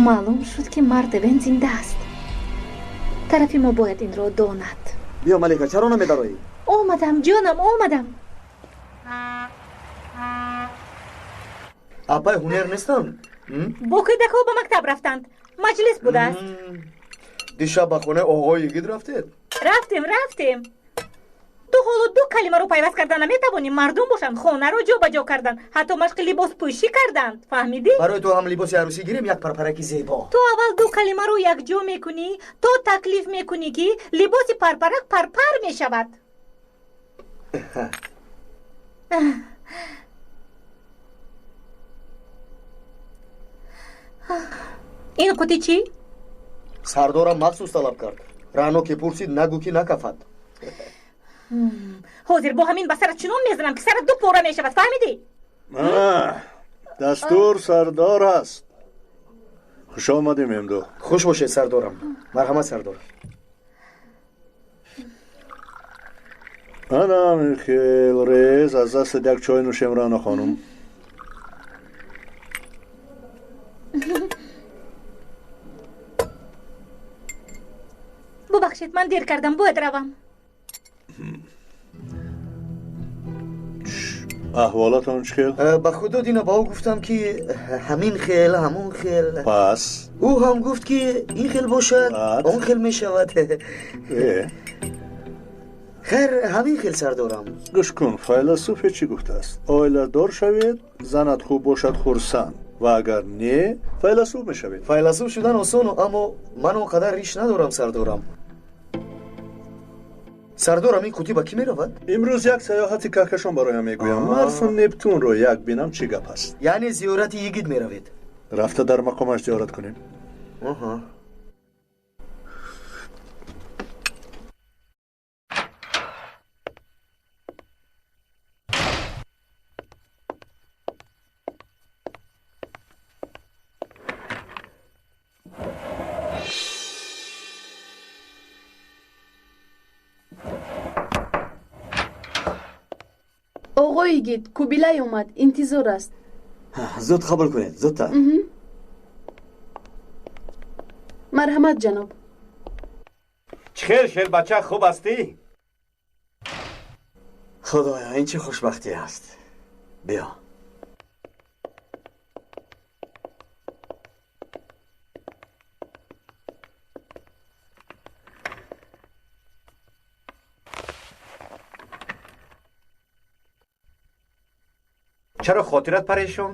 Маълум шуд ки Мардавен зинда аст. Тарафи мо бояд инро донад. Биё, Малика, чаро намедароӣ? Омадам, ҷонам, омадам. Апай ҳунер нестанд? Бо кӯдакҳо ба мактаб рафтанд. Маҷлис будааст. Дишаб ба хонаи оғои Йигит рафтед? Рафтем, рафтем. Ту ҳоло ду калимаро пайваст карда наметавонӣ. Мардум бошанд, хонаро ҷобаҷо карданд, ҳатто машқи либоспӯшӣ карданд. Фаҳмидӣ? Барои ту ҳам либоси арӯсӣ гирем, як парпараки зебо. Ту аввал ду калимаро якҷо мекунӣ, то таклиф мекунӣ, ки либоси парпарак парпар мешавад. Ин қути чӣ? Сардорам махсус талаб кард. Раъно ки пурсид, нагӯ ки накафад. Ҳозир бо ҳамин ба сарат чунон мезанам, ки сарат ду пора мешавад. Фаҳмидӣ? Дастур сардор аст. Хуш омадӣ, Мемду. Хуш бошед, сардорам. Марҳамат, сардор. Ана хел рез, аз дастат як чой нӯшем, Рано хонум. Бубахшед, ман дер кардам, бояд равам. Аҳволатон чӣ хел? Ба худо дина ба ӯ гуфтам, ки ҳамин хел, ҳамон хел. Пас? Ӯ ҳам гуфт, ки ин хел бошад, он хел мешавад. Хайр, ҳамин хел, сардорам. Гӯш кун, файласуфе чӣ гуфтааст? Оиладор шавед, занат хуб бошад, хурсанд, ва агар не, файласуф мешавед. Файласуф шудан осон, аммо ман он қадар риш надорам, сардорам. Сардорам, ин қутӣ ба кӣ меравад? Имрӯз як саёҳати каҳкашон бароям мегӯям. Марсу Нептунро як бинам, чӣ гап аст. Яъне зиёрати йигит меравед? Рафта дар мақомаш зиёрат кунем. Оғои Йигит, Кубилай омад, интизор аст. Зуд қабул кунед, зудтар. Марҳамат, ҷаноб. Чӣ хел, шербача, хуб ҳастӣ? Худоё, ин чӣ хушбахтӣ аст. Биё. Чаро хотират парешон?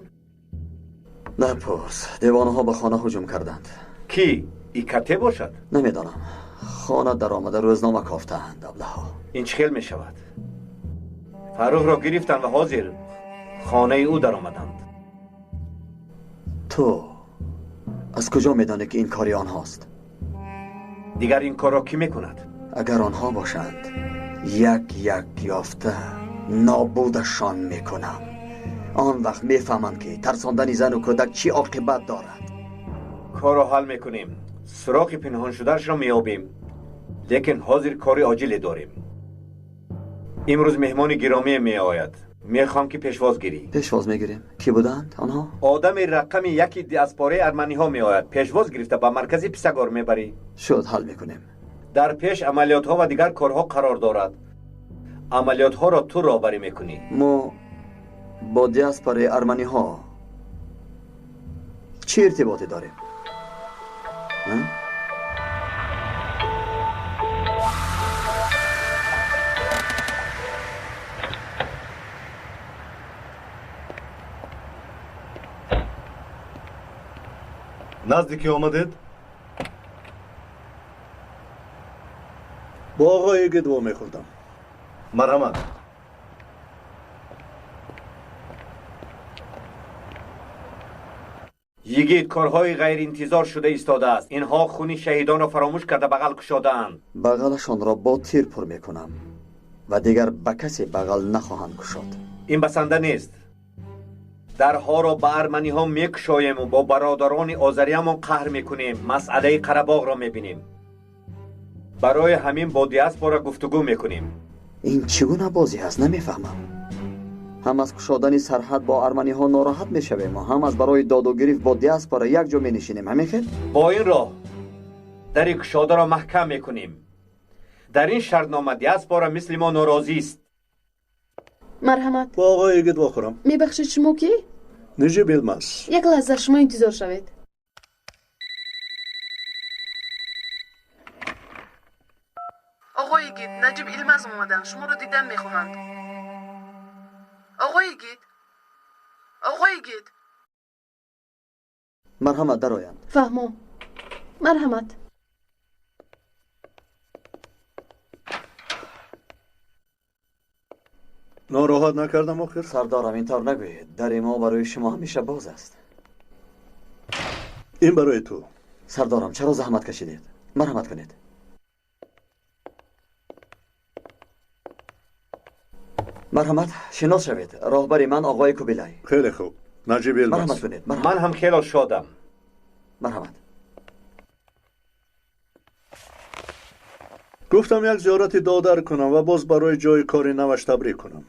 Напурс, девонаҳо ба хона ҳуҷум карданд. Кӣ? Икате бошад? Намедонам. Хона даромада рӯзнома кофтаанд аблаҳо. Ин чӣ хел мешавад? Фаррухро гирифтанд ва ҳозир хонаи ӯ даромаданд. Ту аз куҷо медонӣ, ки ин кори онҳост? Дигар ин корро кӣ мекунад? Агар онҳо бошанд, як як ёфта нобудашон мекунам. Он вақт мефаҳманд, ки тарсондани зану кӯдак чӣ оқибат дорад. Корро ҳал мекунем, суроғи пинҳоншудаашро меёбем, лекин ҳозир кори оҷиле дорем. Имрӯз меҳмони гиромие меояд. Мехоҳам, ки пешвоз гирӣ. Пешвоз мегирем. Кӣ буданд онҳо? Одами рақами яки диаспораи арманиҳо меояд. Пешвоз гирифта ба маркази Писагор мебарӣ. Шуд, ҳал мекунем. Дар пеш амалиётҳо ва дигар корҳо қарор дорад. Амалиётҳоро ту роҳбарӣ мекунӣ. Мо бо диаспораи арманиҳо чӣ иртиботе дорем? Назди ки омадед? Бо оғои Йигит вомехӯрдам. Марҳамат. Йигит, корҳои ғайриинтизор шуда истодааст. Инҳо хуни шаҳидонро фаромӯш карда бағал кушодаанд. Бағалашонро бо тир пур мекунам ва дигар ба касе бағал нахоҳанд кушод. Ин басанда нест. Дарҳоро ба арманиҳо мекушоему бо бародарони озариямон қаҳр мекунем. Масъалаи Қарабоғро мебинем. Барои ҳамин бо диаспора гуфтугӯ мекунем. Ин чӣ гуна бозӣ аст, намефаҳмам. Ҳам аз кушодани сарҳад бо арманиҳо нороҳат мешавем, ҳам аз барои доду гирифт бо диаспора якҷо менишинем. Ҳамин хел? Бо ин роҳ дари кушодаро маҳкам мекунем. Дар ин шартнома диаспора мисли мо норозист. Марҳамат. Бо оғои Йигит вохӯрам. Мебахшед, шумо кӣ? Неҷиб Илмаз. Як лаҳза шумо интизор шавед. Оғои Оғои Йигит, Наҷиб Илмаз омаданд, шуморо дидан мехоҳанд. Оғои Йигит, оғои Йигит. Марҳамат, дароянд. Фаҳмо, марҳамат. Нороҳат накардам охир? Сардарам, ин тавр нагӯед. Дари мо барои шумо ҳамеша боз аст. Ин барои ту. Сардарам, чаро заҳмат кашидед? Марҳамат кунед. Марҳамат, шинос шавед. Роҳбари ман оғои Кубилай. Хеле хуб. Наҷиб Илмаз. Марҳамат кунед. Ман ҳам хело шодам. Марҳамат. Гуфтам як зиёрати додар кунам ва боз барои ҷои кори наваш табрик кунам.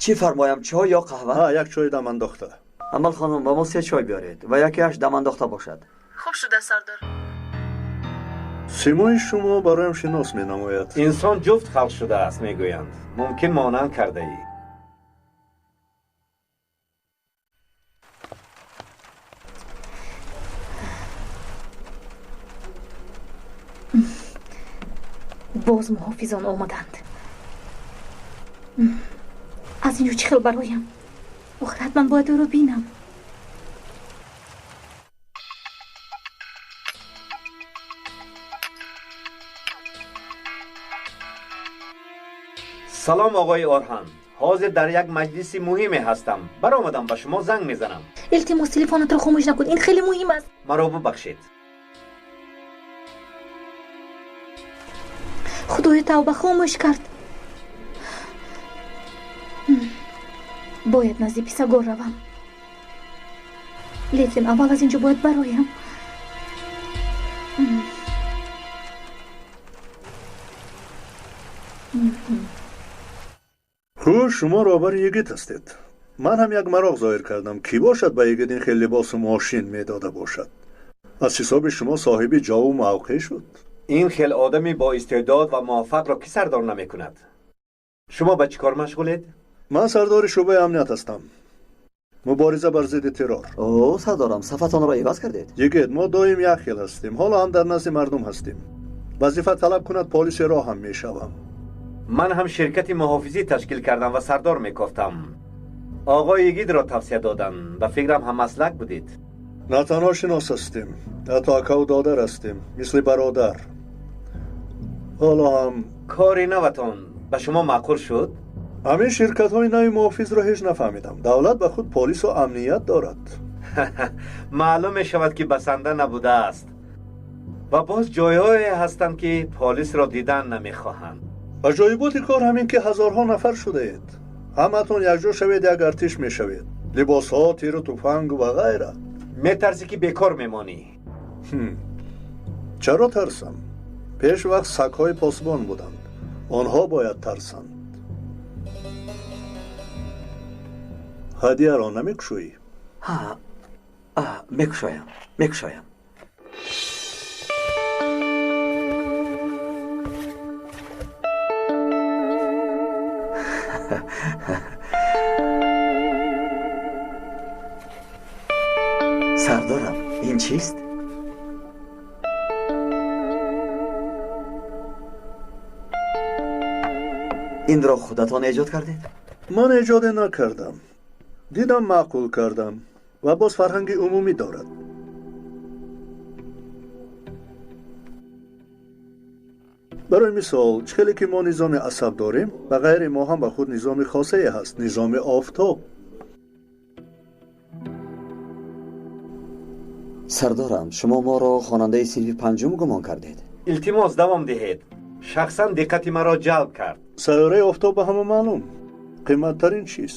Чӣ фармоям, чой ё қаҳва? Ҳа, як чои дамандохта. Амал хонум, ба мо се чой биёред ва якеаш дамандохта бошад. Хуб шуда, сардор. Симои шумо бароям шинос менамояд. Инсон ҷуфт халқ шудааст, мегӯянд. Мумкин монанд кардаӣ. Боз муҳофизон омаданд. Аз ин ҷо чӣ хел бароям? Охир ҳатман бояд ӯро бинам. Салом, оғои Орҳан. Ҳозир дар як маҷлиси муҳиме ҳастам. Баромадам, ба шумо занг мезанам. Илтимос, телефонатро хомӯш накун. Ин хеле муҳим аст. Маро бубахшед. Худоё, тавба, хомӯш кард. Бояд назди Писагор равам. Лекин аввал аз ин ҷо бояд бароям. Хуш, шумо роҳбари Йигит ҳастед. Ман ҳам як мароқ зоҳир кардам, кӣ бошад ба Йигит ин хел либосу мошин медода бошад. Аз ҳисоби шумо соҳиби ҷову мавқеъ шуд. Ин хел одами бо истеъдод ва муваффақро кӣ сардор намекунад? Шумо ба чӣ кор машғулед? Ман сардори шӯъбаи амният ҳастам. Мубориза бар зидди террор. О, сардарам, сафатонро иваз кардед? Йигит, мо доим як хел ҳастем. Ҳоло ҳам дар назди мардум ҳастем. Вазифа талаб кунад, полиси роҳ ҳам мешавам. Ман ҳам ширкати муҳофизӣ ташкил кардам ва сардор мекофтам. Оғои Йигитро тавсия додам. Ба фикрам ҳаммаслак будед. На танҳо шинос ҳастем, ҳатто акаву додар ҳастем, мисли бародар. Ҳоло ҳам кори наватон ба шумо маъқул шуд? Ҳамин ширкатҳои нави муҳофизро ҳеҷ нафаҳмидам. Давлат ба худ полису амният дорад. Маълум мешавад, ки басанда набудааст. Ва боз ҷойҳое ҳастанд, ки полисро дидан намехоҳанд. Аҷоиботи кор ҳамин, ки ҳазорҳо нафар шудаед. Ҳаматон якҷо шавед, як артиш мешавед. Либосҳо, тиру туфанг ва ғайра. Метарсӣ, ки бекор мемонӣ? Чаро тарсам? Пеш вақт сагҳои посбон буданд. Онҳо бояд тарсанд. Ҳадияро намекушоӣ? Ҳа, мекушоям, мекушоям. Сардарам, ин чист? Инро худатон эҷод кардед? Ман эҷоде накардам. Дидам, маъқул кардам ва боз фарҳанги умумӣ дорад. Барои мисол, чӣ хеле ки мо низоми асаб дорем, ба ғайри мо ҳам ба худ низоми хосае ҳаст, низоми офтоб. Сардарам, шумо моро хонандаи синфи панҷум гумон кардед. Илтимос, давом диҳед. Шахсан диққати маро ҷалб кард. Сайёраи офтоб ба ҳама маълум қиматтарин чиз.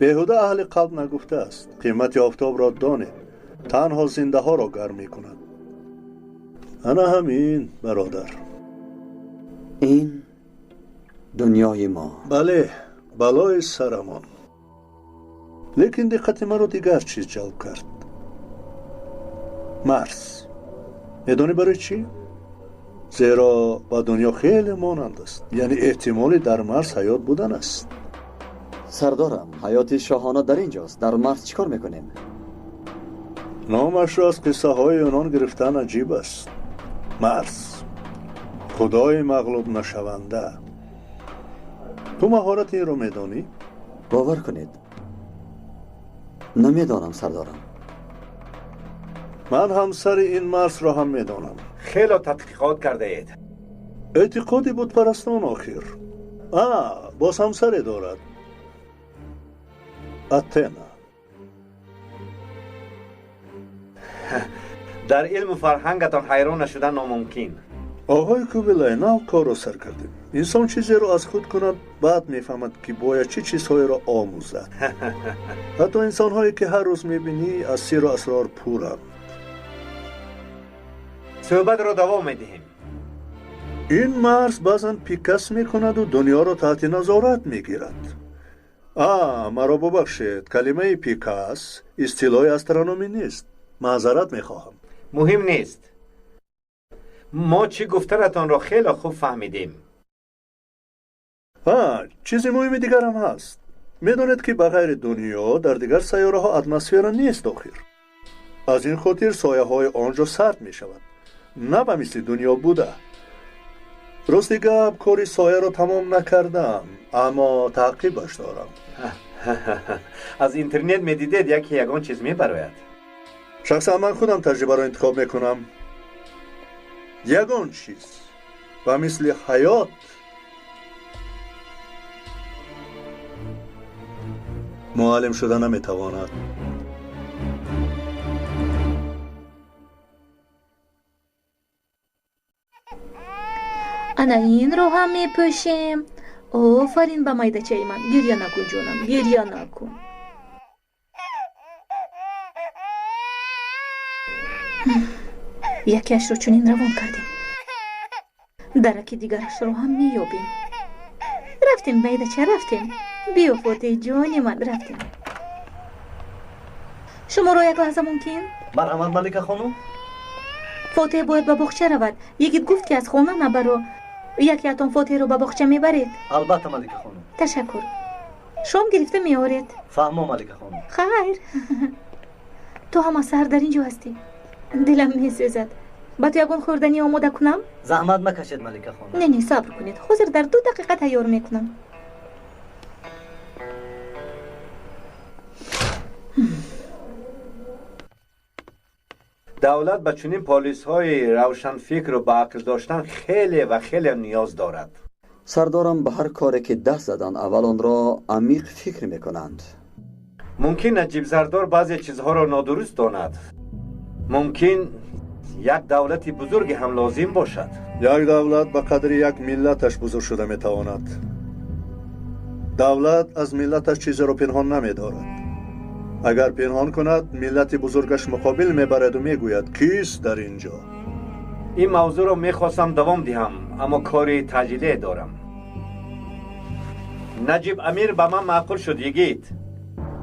Беҳуда аҳли қалб нагуфтааст: қимати офтобро донед, танҳо зиндаҳоро гарм мекунад. Ана ҳамин, бародар. Ин дунёи мо. Бале, балои сарамон. Лекин диққати маро дигар чиз ҷалб кард. Марс. Медонӣ барои чӣ? Зеро ба дунё хеле монанд аст. Яъне эҳтимоли дар Марс ҳаёт будан аст. Сардарам, ҳаёти шоҳона дар ин ҷост. Дар Марс чӣ кор мекунем? Номашро аз қиссаҳои юнон гирифтан аҷиб аст. Марс. Худои мағлуб нашаванда. Ту маҳорати инро медонӣ? Бовар кунед, намедонам, сардорам. Ман ҳамсари ин марсро ҳам медонам. Хело тадқиқот кардаед. Эътиқоди бутпарастон охир. Боз ҳамсаре дорад. Атена. Дар илму фарҳангатон ҳайрон нашудан номумкин. Оғои Кубилай, нав корро сар кардем. Инсон чизеро аз худ кунад, баъд мефаҳмад, ки бояд чӣ чизҳоеро омӯзад. Ҳатто инсонҳое, ки ҳар рӯз мебинӣ, аз сиру асрор пуранд. Суҳбатро давом медиҳем. Ин марз баъзан пикас мекунаду дунёро таҳти назорат мегирад. Маро бубахшед, калимаи пикас истилоҳи астрономӣ нест. Маъзарат мехоҳам. Муҳим нест. Мо чӣ гуфтанатонро хеле хуб фаҳмидем. Чизи муҳими дигарам ҳаст. Медонед, ки ба ғайри дунё дар дигар сайёраҳо атмосфера нест охир. Аз ин хотир сояҳои он ҷо сард мешавад. На ба мисли дунё буда. Рости гап, кори сояро тамом накардам, аммо таъқибаш дорам. Аз интернет медидед, яке ягон чиз мебарояд. Шахсан ман худам таҷрибаро интихоб мекунам. Ягон чиз ба мисли ҳаёт муаллим шуда наметавонад. Ана инро ҳам мепӯшем. Офарин ба майдачаи ман. Гирья накун, ҷонам, гирья накун. Якеашро чунин равон кардем, дараки дигарашро ҳам меёбем. Рафтем, майдача, рафтем. Биё, Фотеҳ ҷони ман, рафтем. Шуморо як лаҳза мумкин? Марҳамат, Малика хонум. Фотеҳ бояд ба боғча равад. Йигит гуфт, ки аз хона набаро. Якеатон Фотеҳро ба боғча мебаред? Албатта, Малика хонум. Ташаккур. Шом гирифта меоред. Фаҳмо, Малика хонум. Хайр. Ту ҳам аз саҳар дар ин ҷо ҳастӣ. Дилам месӯзад. Ба ту ягон хӯрданӣ омода кунам? Заҳмат макашед, Малика хонум. Не, не, сабр кунед. Ҳозир дар 2 дақиқа тайёр мекунам. Давлат ба чунин полисҳои равшанфикру ба ақл доштан хеле ва хеле ниёз дорад. Сардорам ба ҳар коре ки даст заданд, аввал онро амиқ фикр мекунанд. Мумкин Наҷиб Сардор баъзе чизҳоро нодуруст донад. Мумкин як давлати бузурге ҳам лозим бошад. Як давлат ба қадри як миллаташ бузург шуда метавонад. Давлат аз миллаташ чизеро пинҳон намедорад. Агар пинҳон кунад, миллати бузургаш муқобил мебараду мегӯяд, кист дар ин ҷо? Ин мавзӯъро мехостам давом диҳам, аммо кори таъҷилие дорам. Наҷиб Амир ба ман маъқул шуд, йигит.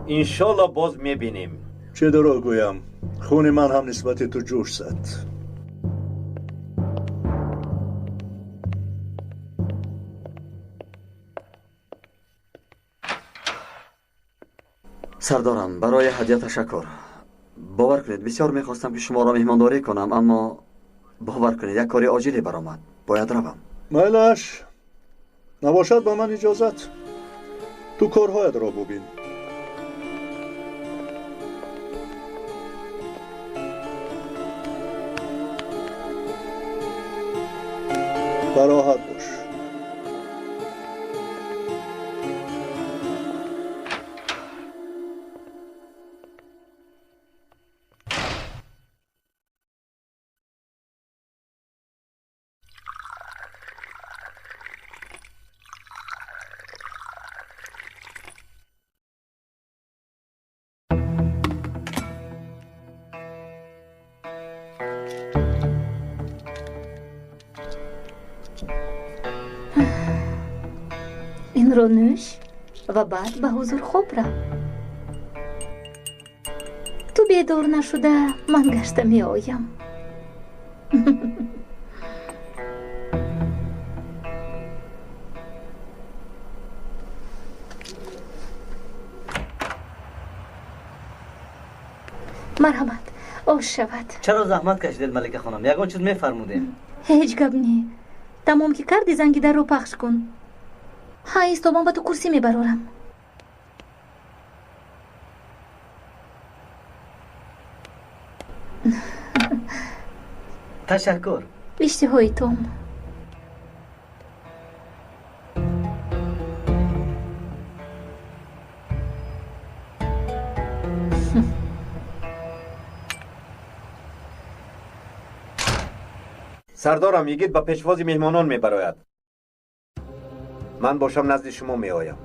Иншолло боз мебинем. Чӣ дурӯғ гӯям, хуни ман ҳам нисбати ту ҷӯш зад. Сардорам, барои ҳадя ташаккур. Бовар кунед, бисёр мехостам, ки шуморо меҳмондорӣ кунам, аммо бовар кунед, як кори оҷиле баромад. Бояд равам. Майлаш, набошад ба ман иҷозат. Ту корҳоятро бубин. Бароҳат бош. Инро нӯш ва баъд ба ҳузур хоб рав. Ту бедор нашуда, ман гашта меоям. Марҳамат, ош шавад. Чаро заҳмат кашидед, Малика хонум? Ягон чиз мефармудем? Ҳеҷ гап не. Тамом ки кардӣ, занги дарро пахш кун. Ҳа, исто, ман ба ту курсӣ мебарорам. Ташаккур. Иштиҳои том. Сардорам, Йигит ба пешвози меҳмонон мебарояд. Ман бошам назди шумо меоям.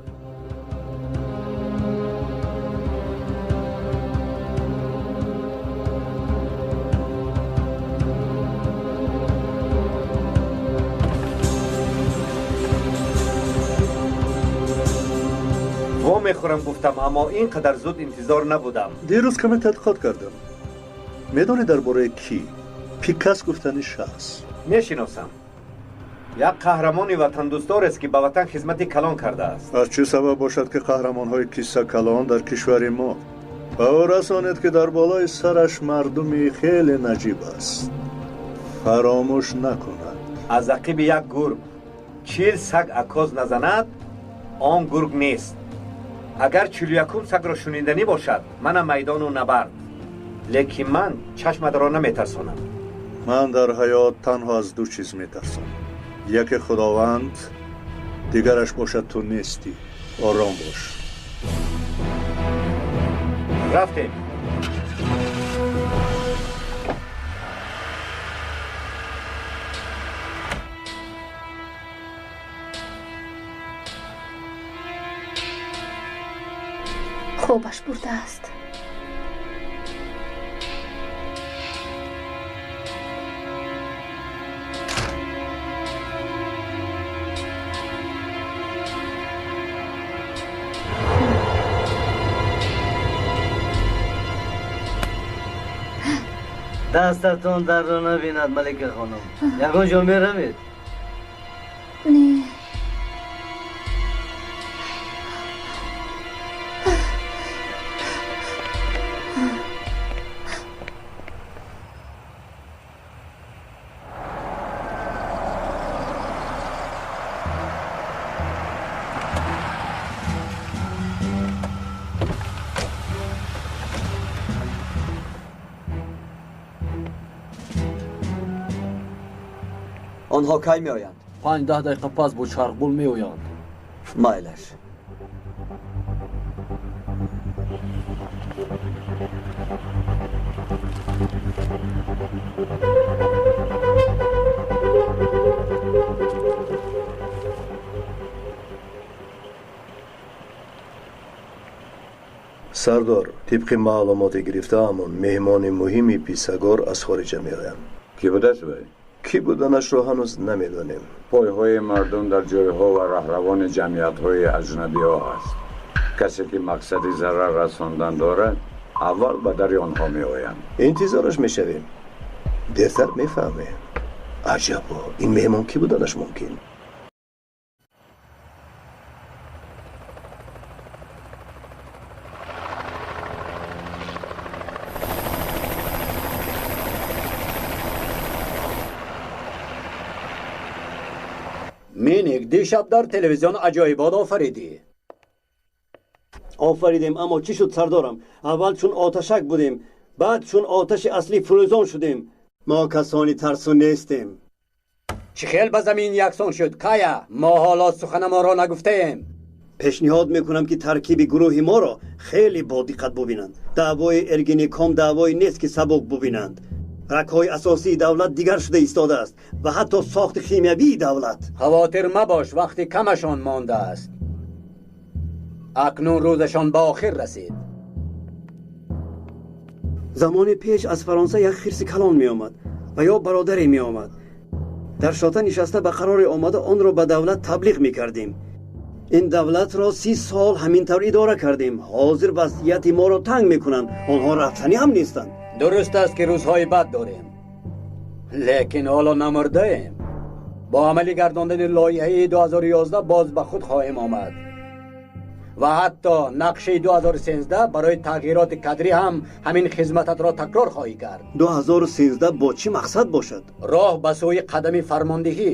Во мехӯрам гуфтам, аммо ин қадар зуд интизор набудам. Дирӯз каме тадқиқот кардам. Медонӣ дар бораи кӣ? Пикас гуфтани шахс. Мешиносам. Як қаҳрамони ватандӯстдорест, ки ба ватан хизмати калон кардааст. Аз чӣ сабаб бошад, ки қаҳрамонҳои кисса калон дар кишвари мо? Ба ӯ расонед, ки дар болои сараш мардуми хеле наҷиб аст. Фаромӯш накунад. Аз ақиби як гург 40 саг акоз назанад, он гург нест. Агар 41-ум сагро шуниданӣ бошад, мана майдону набард. Лекин ман чашматро наметарсонам. Ман дар ҳаёт танҳо аз ду чиз метарсам. Яке Худованд, дигараш бошад ту нестӣ. Ором бош. Рафтем. Хобаш бурдааст. Дастатон дарро набинад, Малика хонум. Ягон ҷо меравед? Не. Онҳо кай меоянд? 5-10 дақиқа пас бо чархбол меоянд. Майлаш. Сардор, тибқи маълумоти гирифтаамон, меҳмони муҳими Писагор аз хориҷа меоянд. Кӣ будааст вай? Кӣ буданашро ҳанӯз намедонем. Пойҳои мардум дар ҷойҳо ва раҳравони ҷамъиятҳои аҷнабиҳо аст. Касе ки мақсади зарар расондан дорад, аввал ба дари онҳо меоянд. Интизораш мешавем. Дертар мефаҳмем. Аҷабо, ин меҳмон кӣ буданаш мумкин? Миник, дишаб дар телевизион аҷоибот офаридӣ. Офаридем, аммо чӣ шуд, сардорам? Аввал чун оташак будем, баъд чун оташи аслӣ фурӯзон шудем. Мо касони тарсу нестем. Чӣ хел ба замин яксон шуд, Кая? Мо ҳоло суханамонро нагуфтаем. Пешниҳод мекунам, ки таркиби гурӯҳи моро хеле бодиққат бубинанд. Даъвои Эргинеком даъвое нест, ки сабук бубинанд. Рагҳои асосии давлат дигар шуда истодааст ва ҳатто сохти химиявии давлат. Хавотир мабош, вақти камашон мондааст. Акнун рӯзашон ба охир расид. Замони пеш аз Фаронса як хирси калон меомад ва ё бародаре меомад. Дар шота нишаста ба қароре омада онро ба давлат таблиғ мекардем. Ин давлатро 30 сол ҳамин тавр идора кардем. Ҳозир вазъияти моро танг мекунанд. Онҳо рафтанӣ ҳам нестанд. Дуруст аст, ки рӯзҳои бад дорем, лекин ҳоло намурдаем. Бо амалӣ гардондани лоиҳаи 2011 боз ба худ хоҳем омад ва ҳатто нақшаи 2013 барои тағйироти кадрӣ ҳам ҳамин хизмататро такрор хоҳӣ кард. 2013 бо чӣ мақсад бошад? Роҳ ба сӯи қадами фармондиҳӣ.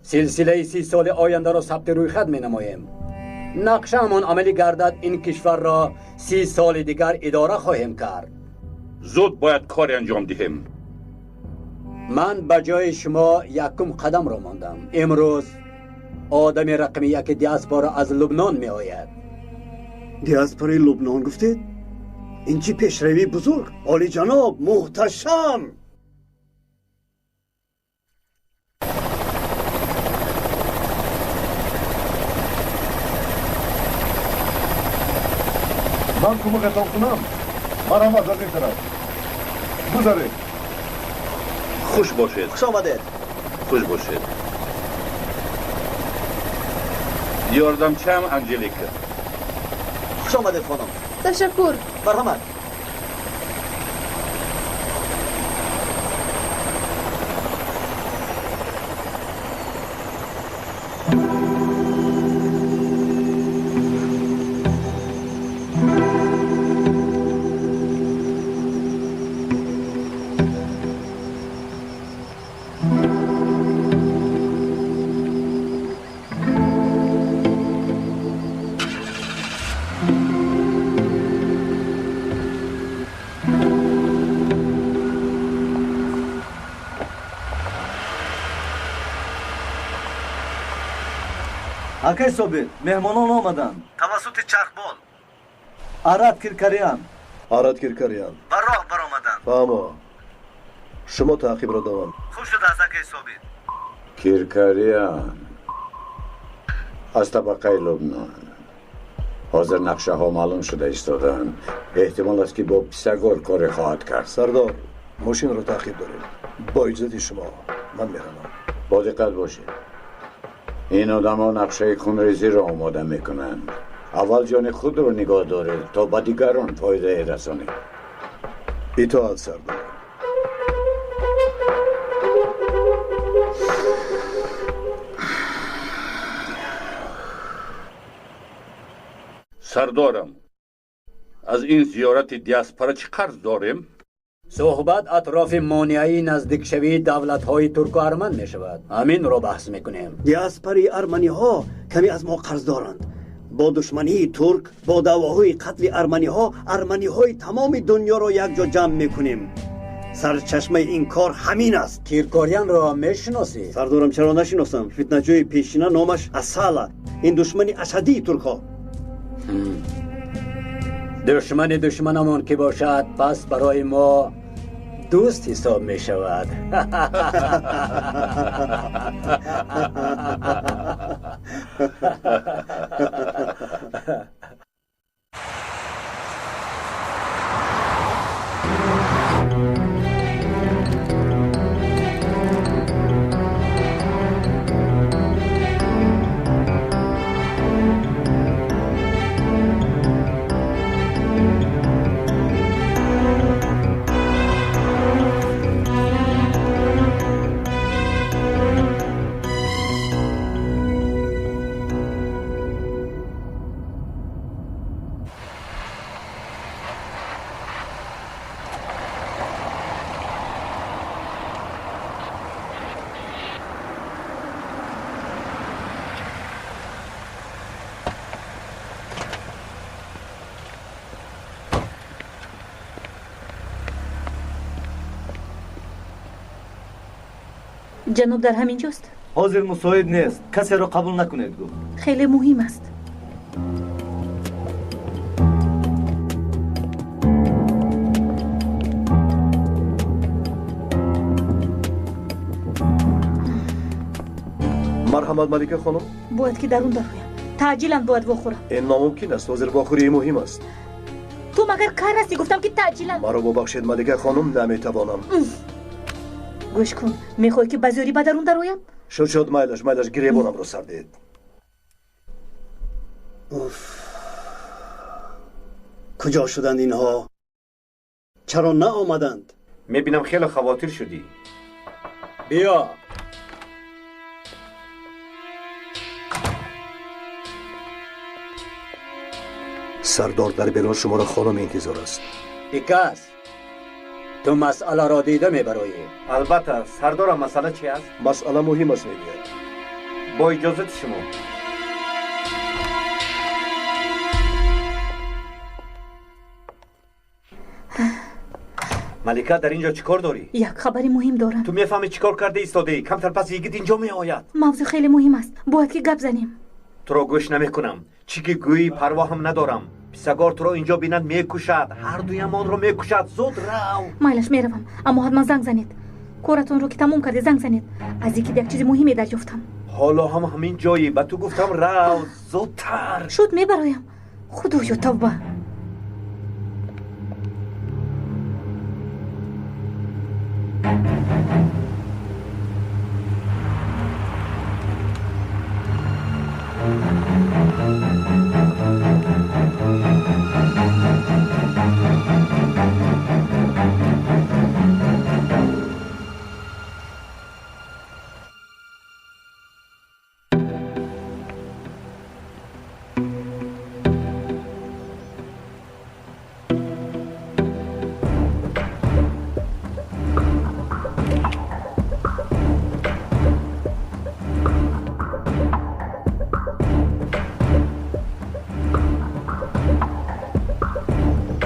Силсилаи 30 соли ояндаро сабти рӯйхат менамоем. Нақшаамон амалӣ гардад, ин кишварро 30 соли дигар идора хоҳем кард. Зуд бояд коре анҷом диҳем. Ман ба ҷои шумо якум қадамро мондам. Имрӯз одами рақами яки диаспора аз Лубнон меояд. Диаспораи Лубнон гуфтед? Ин чӣ пешравии бузург! Олиҷаноб, муҳташам! Ман кӯмакатон кунам? Марҳамат, аз ин тараф гузаред. Хуш бошед. Хуш омадед. Хуш бошед. Ёрдамчиам Анҷелика. Хуш омадед, хонум. Ташаккур. Марҳамат. Акай Собир, меҳмонон омаданд. Тавассути чархбол. Арат Киркариан. Арат Киркариан. Ба роҳ баромаданд. Фаҳмо. Шумо таъқибро давом. Хуб шудааст, акай Собир. Киркариан аз табақаи Лубнон. Ҳозир нақшаҳо маълум шуда истодаанд. Эҳтимол аст, ки бо Писагор коре хоҳад кард. Сардор, мошинро таъқиб дорем. Бо иҷозати шумо ман меравам. Бо диққат бошед. Ин одамҳо нақшаи хунрезиро омода мекунанд. Аввал ҷони худро нигоҳ доред, то ба дигарон фоидае расонед. Итоат, сардор. Сардорам, аз ин зиёрати диаспора чӣ қарз дорем? Суҳбат атрофи монеаи наздикшавии давлатҳои турку арман мешавад. Ҳаминро баҳс мекунем. Диаспораи арманиҳо каме аз мо қарз доранд. Бо душмании турк, бо даъвоҳои қатли арманиҳо, арманиҳои тамоми дунёро якҷо ҷамъ мекунем. Сарчашмаи ин кор ҳамин аст. Киркорианро мешиносӣ? Сардорам, чаро нашиносам? Фитнаҷӯи пешина номаш Асала. Ин душмани ашаддии туркҳо. Душмани душманамон ки бошад, пас барои мо дӯст ҳисоб мешавад. Ҷаноб дар ҳамин ҷост? Ҳозир мусоид нест. Касеро қабул накунед, гуфт. Хеле муҳим аст. Марҳамат, Малика хонум. Бояд ки дарун дароям. Таъҷилан бояд вохӯрам. Ин номумкин аст. Ҳозир вохӯрии муҳим аст. Ту магар кар ҳастӣ? Гуфтам ки таъҷилан. Маро бубахшед, Малика хонум, наметавонам. Гӯш кун, мехоҳӣ ки ба зӯрӣ ба дарун дароям? Шуд, шуд, майлаш, майлаш, гиребонамро сар диҳед. Уф, куҷо шуданд инҳо? Чаро наомаданд? Мебинам хеле хавотир шудӣ. Биё. Сардор, дар берун шуморо хонум интизор аст. Пикас, ту масъаларо дида мебароӣ. Албатта, сардорам, масъала чи аст? Масъала муҳим аст, мегӯяд. Бо иҷозати шумо. Малика, дар ин ҷо чӣ кор дорӣ? Як хабари муҳим дорам. Ту мефаҳмӣ чӣ кор карда истодаӣ? Камтар пас Йигит инҷо меояд. Мавзӯъ хеле муҳим аст. Бояд ки гап занем. Туро гӯш намекунам. Чӣ ки гӯӣ парвоҳам надорам. Писагор туро инҷо бинад мекушад. Ҳар дуямонро мекушад. Зуд рав. Майлаш, меравам, аммо ҳатман занг занед. Коратонро ки тамом кардед, занг занед. Аз Йигит як чизи муҳиме дарёфтам. Ҳоло ҳам ҳамин ҷойӣ. Ба ту гуфтам рав, зудтар. Шуд, мебароям. Худоё, тавба.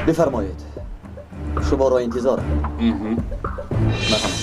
بفرمایید، شما را انتظارم. مرحبا.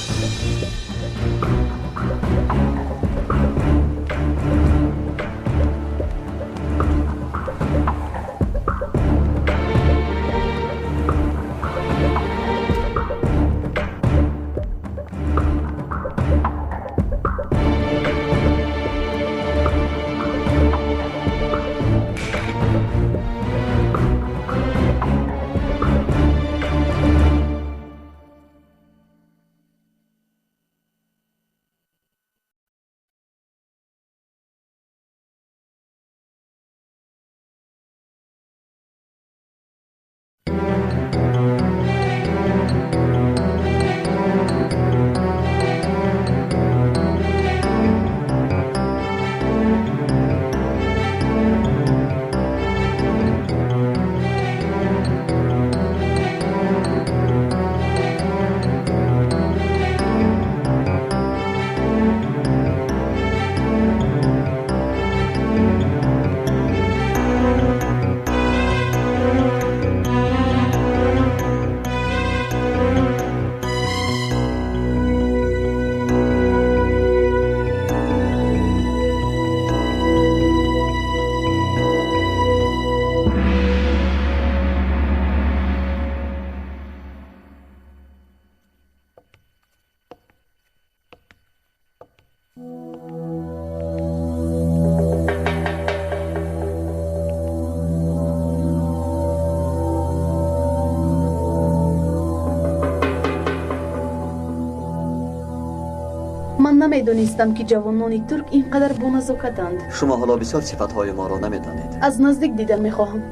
Намедонистам ки ҷавонони турк ин қадар боназокатанд. Шумо ҳоло бисёр сифатҳои моро намедонед. Аз наздик дидан мехоҳам.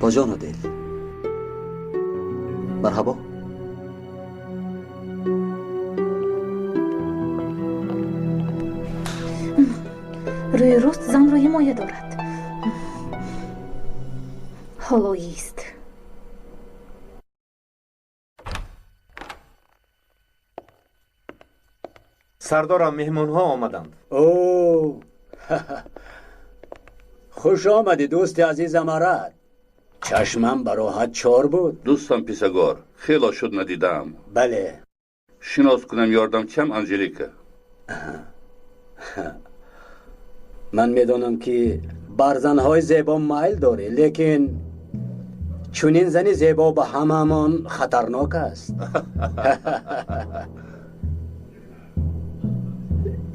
Бо ҷону дил. Марҳабо. Рӯи рост занро ҳимоя дорад. Ҳоло ист. Сардорам, меҳмонҳо омаданд. О, хуш омадӣ, дӯсти азизам Арад. Чашмам ба роҳат чор буд. Дӯстам Писагор, хело шуд надидаам. Бале. Шинос кунам ёрдамчиам Анжелика. Ман медонам ки бар занҳои зебо майл дорӣ, лекин чунин зани зебо ба ҳамаамон хатарнок аст.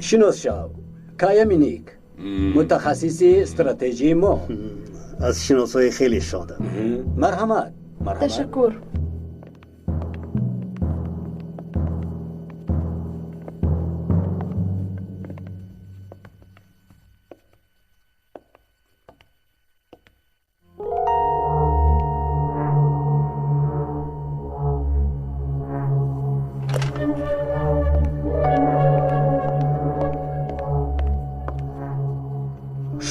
Шинос шав, Кая Миник, мутахассиси стратегии мо. Аз шиносоӣ хеле шодам. Марҳамат. Ташаккур.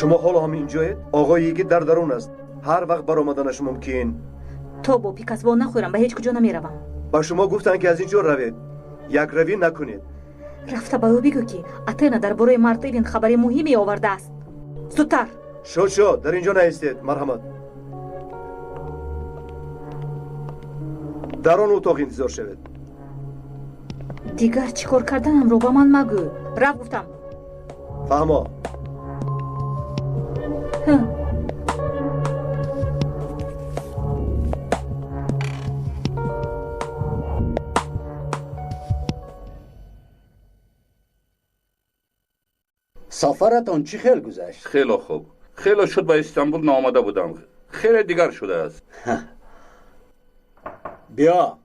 Шумо ҳоло ҳам инҷоед? Оғои Йигит дар дарун аст. Ҳар вақт баромаданаш мумкин. То бо Пикасво нахӯрам, ба ҳеҷ куҷо намеравам. Ба шумо гуфтанд ки аз ин ҷо равед. Якравӣ накунед. Рафта ба ӯ бигӯ, ки Атена дар бораи мард Ивин хабари муҳиме овардааст. Зудтар. Шуд, шуд, дар инҷо наистед, марҳамат. Дар он утоқ интизор шавед. Дигар чӣ кор карданамро ба ман магӯ. Рафт гуфтам. Фаҳмо. Сафаратон чӣ хел гузашт? Хеле хуб. Хеле шуд ба Истанбул наомада будам. Хеле дигар шудааст. Биё.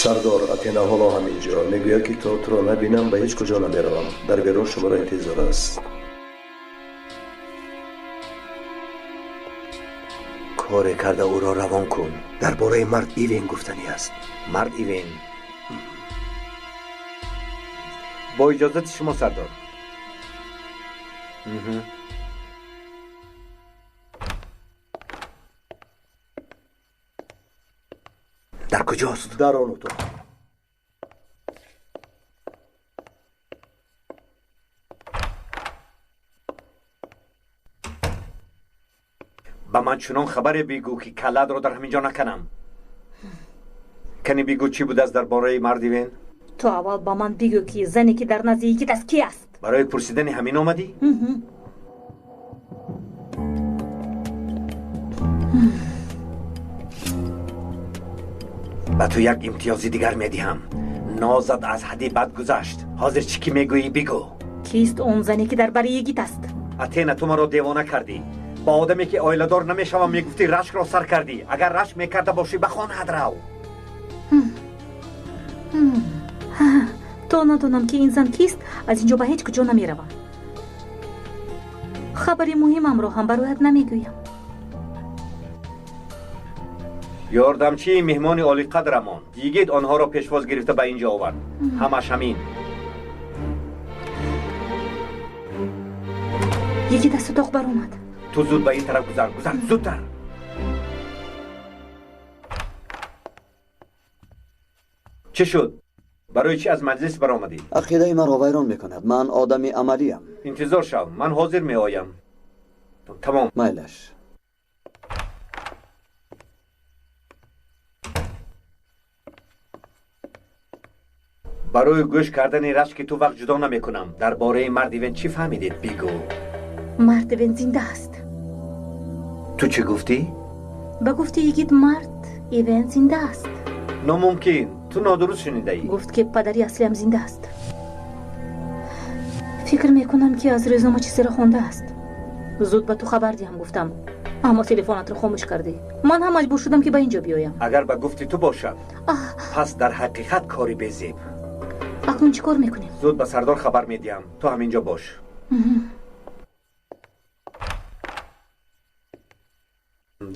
Сардор, Атена ҳоло ҳам инҷо. Мегӯяд, ки то туро набинам ба ҳеҷ куҷо намеравам. Дар берун шуморо интизор аст. Коре карда ӯро равон кун. Дар бораи мард Ивен гуфтанӣ аст. Мард Ивен. Бо иҷозати шумо, сардор. Дар куҷост? Дар он утоқ. Ба ман чунон хабаре бигӯ, ки калладро дар ҳамин ҷо наканам. Кани бигӯ, чӣ будааст дар бораи мард Ивен? Ту аввал ба ман бигӯ, ки зане, ки дар назди йигит аст, ки аст? Барои пурсидани ҳамин омадӣ? Ба ту як имтиёзи дигар медиҳам. Нозат аз ҳадди бад гузашт. Ҳозир чӣ ки мегӯӣ, бигӯ. Кист он зане, ки дар бари йигит аст? Атена, ту маро девона кардӣ. Ба одаме, ки оиладор намешавам, мегуфтӣ рашкро сар кардӣ. Агар рашк мекарда бошӣ, ба хонаат рав. То надонам, ки ин зан кист, аз ин ҷо ба ҳеҷ куҷо намеравам. Хабари муҳимамро ҳам барояд намегӯям. Ёрдамчии меҳмони олиқадрамон йигит онҳоро пешвоз гирифта ба ин ҷо овард. Ҳамаш ҳамин. Йигит аз утоқ баромад. Ту зуд ба ин тараф гузар, гузар, зудтар. Чӣ шуд? Барои чӣ аз маҷлис баромадӣ? Ақидаи маро вайрон мекунад. Ман одами амалиям. Интизор шав, ман ҳозир меоям. Тамом. Майлаш. Барои гӯш кардани рашки ту вақт ҷудо намекунам. Дар бораи мард Ивен чӣ фаҳмидед, бигӯ. Мард Ивен зинда аст. Ту чӣ гуфтӣ? Ба гуфти йигит, мард Ивен зинда аст. Номумкин. Ту нодуруст шунидаӣ. Гуфт, ки падари аслиам зинда аст. Фикр мекунам, ки аз рӯзнома чизеро хондааст. Зуд ба ту хабар диҳам гуфтам, аммо телефонатро хомӯш кардӣ. Ман ҳам маҷбур шудам, ки ба ин ҷо биёям. Агар ба гуфти ту бошад, пас дар ҳақиқат кори безеб. Акнун чӣ кор мекунем? Зуд ба сардор хабар медиҳам. Ту ҳамин ҷо бош.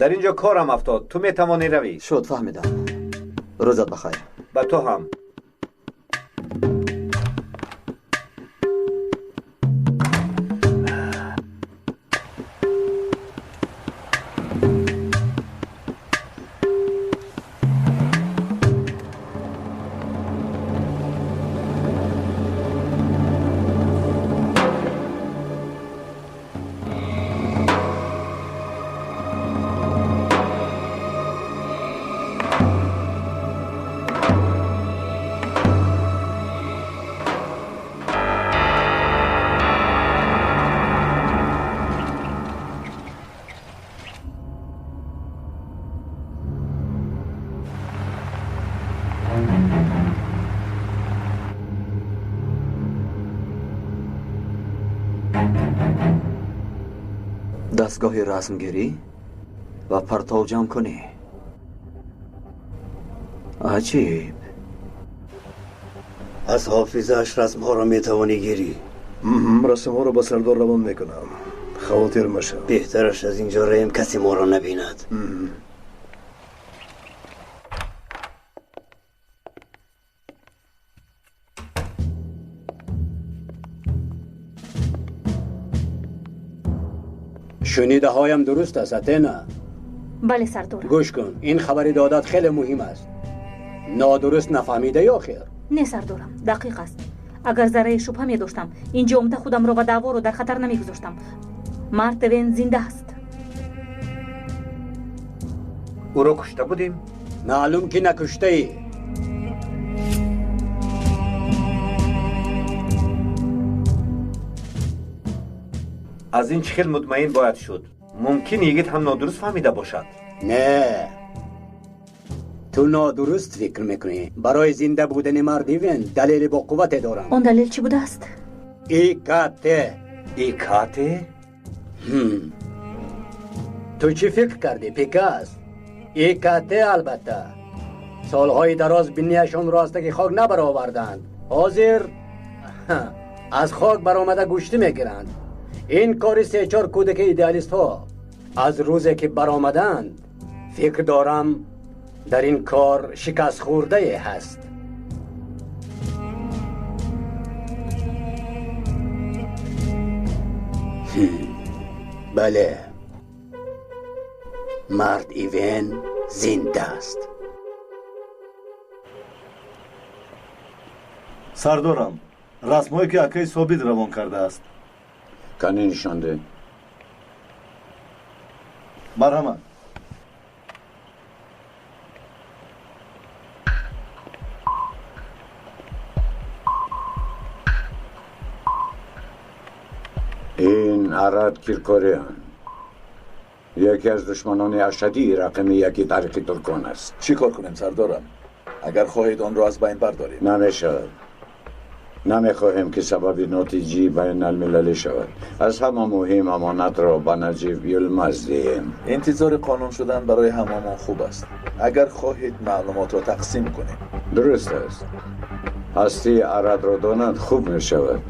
Дар ин ҷо корам афтод. Ту метавонӣ равӣ. Шуд, фаҳмидам. Рӯзат бахайр. Ба ту ҳам. Дастгоҳи расмгирӣ ва партовҷамъкунӣ. Аҷиб. Аз ҳофизааш расмҳоро метавонӣ гирӣ. Расмҳоро ба сардор равон мекунам. Хавотир машав. Беҳтараш аз инҷо раем, касе моро набинад. Шунидаҳоям дуруст аст, Атена? Бале, сардорам. Гӯш кун, ин хабари додат хеле муҳим аст. Нодуруст нафаҳмидаӣ охир? Не, сардорам, дақиқ аст. Агар зарраи шубҳа медоштам, инҷо омада худамро ва даъворо дар хатар намегузоштам. Мард Ивен зинда аст. Ӯро кушта будем? Маълум ки накуштаӣ. Аз ин чӣ хел мутмаин бояд шуд? Мумкин йигит ҳам нодуруст фаҳмида бошад. Не, ту нодуруст фикр мекунӣ. Барои зинда будани мард Ивен далели бо қуввате дорам. Он далел чӣ будааст? ИКТ. ИКТ? Ту чӣ фикр кардӣ, Пикас? ИКТ албатта. Солҳои дароз бинияшонро аз таги хок набароварданд. Ҳозир аз хок баромада гӯштӣ мегиранд. Ин кори се-чор кӯдаки идеалистҳо. Аз рӯзе ки баромаданд, фикр дорам дар ин кор шикастхӯрдае ҳаст. Бале, мард Ивен зинда аст. Сардорам, расмҳое ки акаи Собит равон кардааст. Кани нишонде. Марҳамат. Ин Арад Киркориан яке аз душманони ашадии рақами яки таърихи туркон аст. Чӣ кор кунем, сардорам? Агар хоҳед онро аз байн бардорем. Намешавад. Намехоҳем ки сабаби нотиҷии байналмилалӣ шавад. Аз ҳама муҳим амонатро ба Наҷиб Юлмаз диҳем. Интизори қонун шудан барои ҳамамон хуб аст. Агар хоҳед маълумотро тақсим кунем. Дуруст аст. Ҳастии Арадро донад хуб мешавад.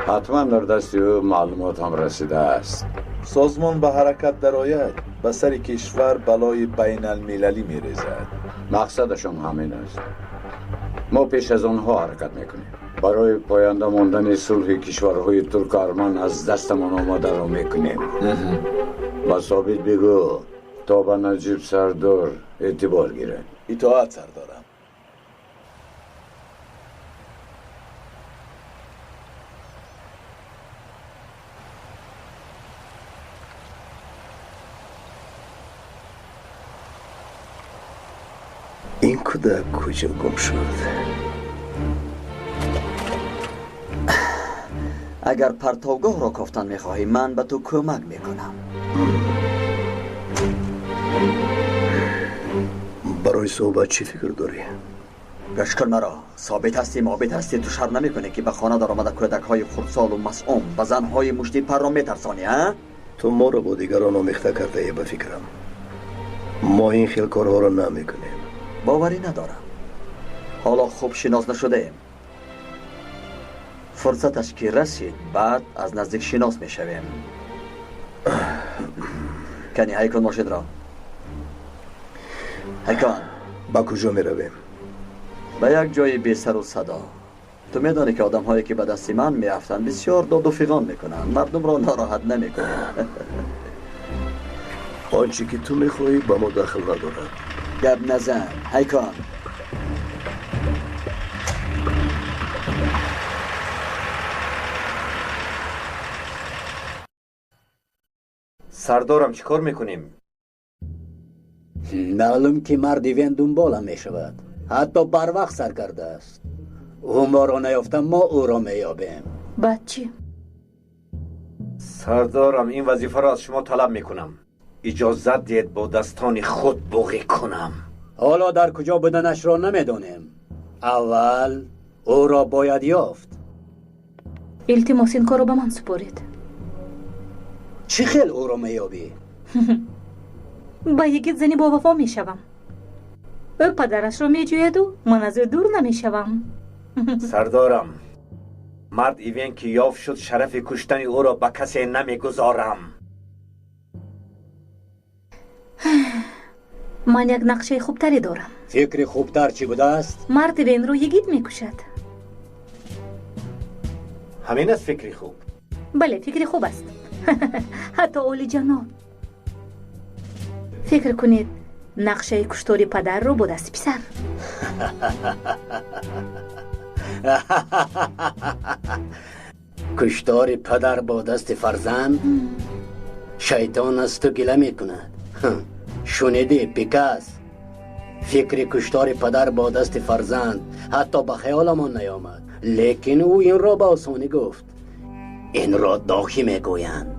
Ҳатман дар дасти ӯ маълумот ҳам расидааст. Созмон ба ҳаракат дарояд, ба сари кишвар балои байналмилалӣ мерезад. Мақсадашон ҳамин аст. Мо пеш аз онҳо ҳаракат мекунем. Барои поянда мондани сулҳи кишварҳои турку арман аз дастамон омадаро мекунем. Ба Собит бигӯ то ба Наҷиб сардор эътибор гирад. Итоат, сардорам. Ин кӯдак куҷо гум шуд? Агар партовгоҳро кофтан мехоҳӣ, ман ба ту кӯмак мекунам. Барои суҳбат чӣ фикр дорӣ? Гӯш кун маро. Собит ҳастӣ, мобит ҳастӣ, ту шарм намекунӣ ки ба хона даромада кӯдакҳои хурдсолу масъум ба занҳои муштипарро метарсонӣ, а? Ту моро бо дигарон омехта кардаӣ, ба фикрам. Мо ин хел корҳоро намекунем. Боварӣ надорам. Ҳоло хуб шинос нашудаем. Фурсаташ ки расид, баъд аз наздик шинос мешавем. Кани, ҳай кун мошинро. Ҳай кун. Ба куҷо меравем? Ба як ҷои бесару садо. Ту медонӣ ки одамҳое ки ба дасти ман меафтанд бисёр доду фиғон мекунанд. Мардумро нороҳат намекунанд. Он чӣ ки ту мехоҳӣ ба мо дахл надорад. Гап назан, ҳай кун. Сардорам, чӣ кор мекунем? Маълум ки мард Ивен дунболам мешавад. Ҳатто барвақт сар кардааст. Ӯ моро наёфта, мо ӯро меёбем. Баъд чӣ? Сардорам, ин вазифаро аз шумо талаб мекунам. Иҷозат диҳед бо дастони худ буғӣ кунам. Ҳоло дар куҷо буданашро намедонем. Аввал ӯро бояд ёфт. Илтимос, ин корро ба ман супоред. Чӣ хел ӯро меёбӣ? Ба йигит зани бовафо мешавам. Ӯ падарашро меҷӯяду ман аз ӯ дур намешавам. Сардорам, мард Ивен ки ёфт шуд, шарафи куштани ӯро ба касе намегузорам. Ман як нақшаи хубтаре дорам. Фикри хубтар чӣ будааст? Мард Ивенро йигит мекушад. Ҳамин аст фикри хуб? Бале, фикри хуб аст. Ҳатто олиҷаноб, фикр кунед, нақшаи куштори падарро бо дасти писар. Куштори падар бо дасти фарзанд? Шайтон аз ту гила мекунад. Шунидӣ, Пикас? Фикри куштори падар бо дасти фарзанд ҳатто ба хаёламон наёмад, лекин ӯ инро ба осонӣ гуфт. Инро дохӣ мегӯянд.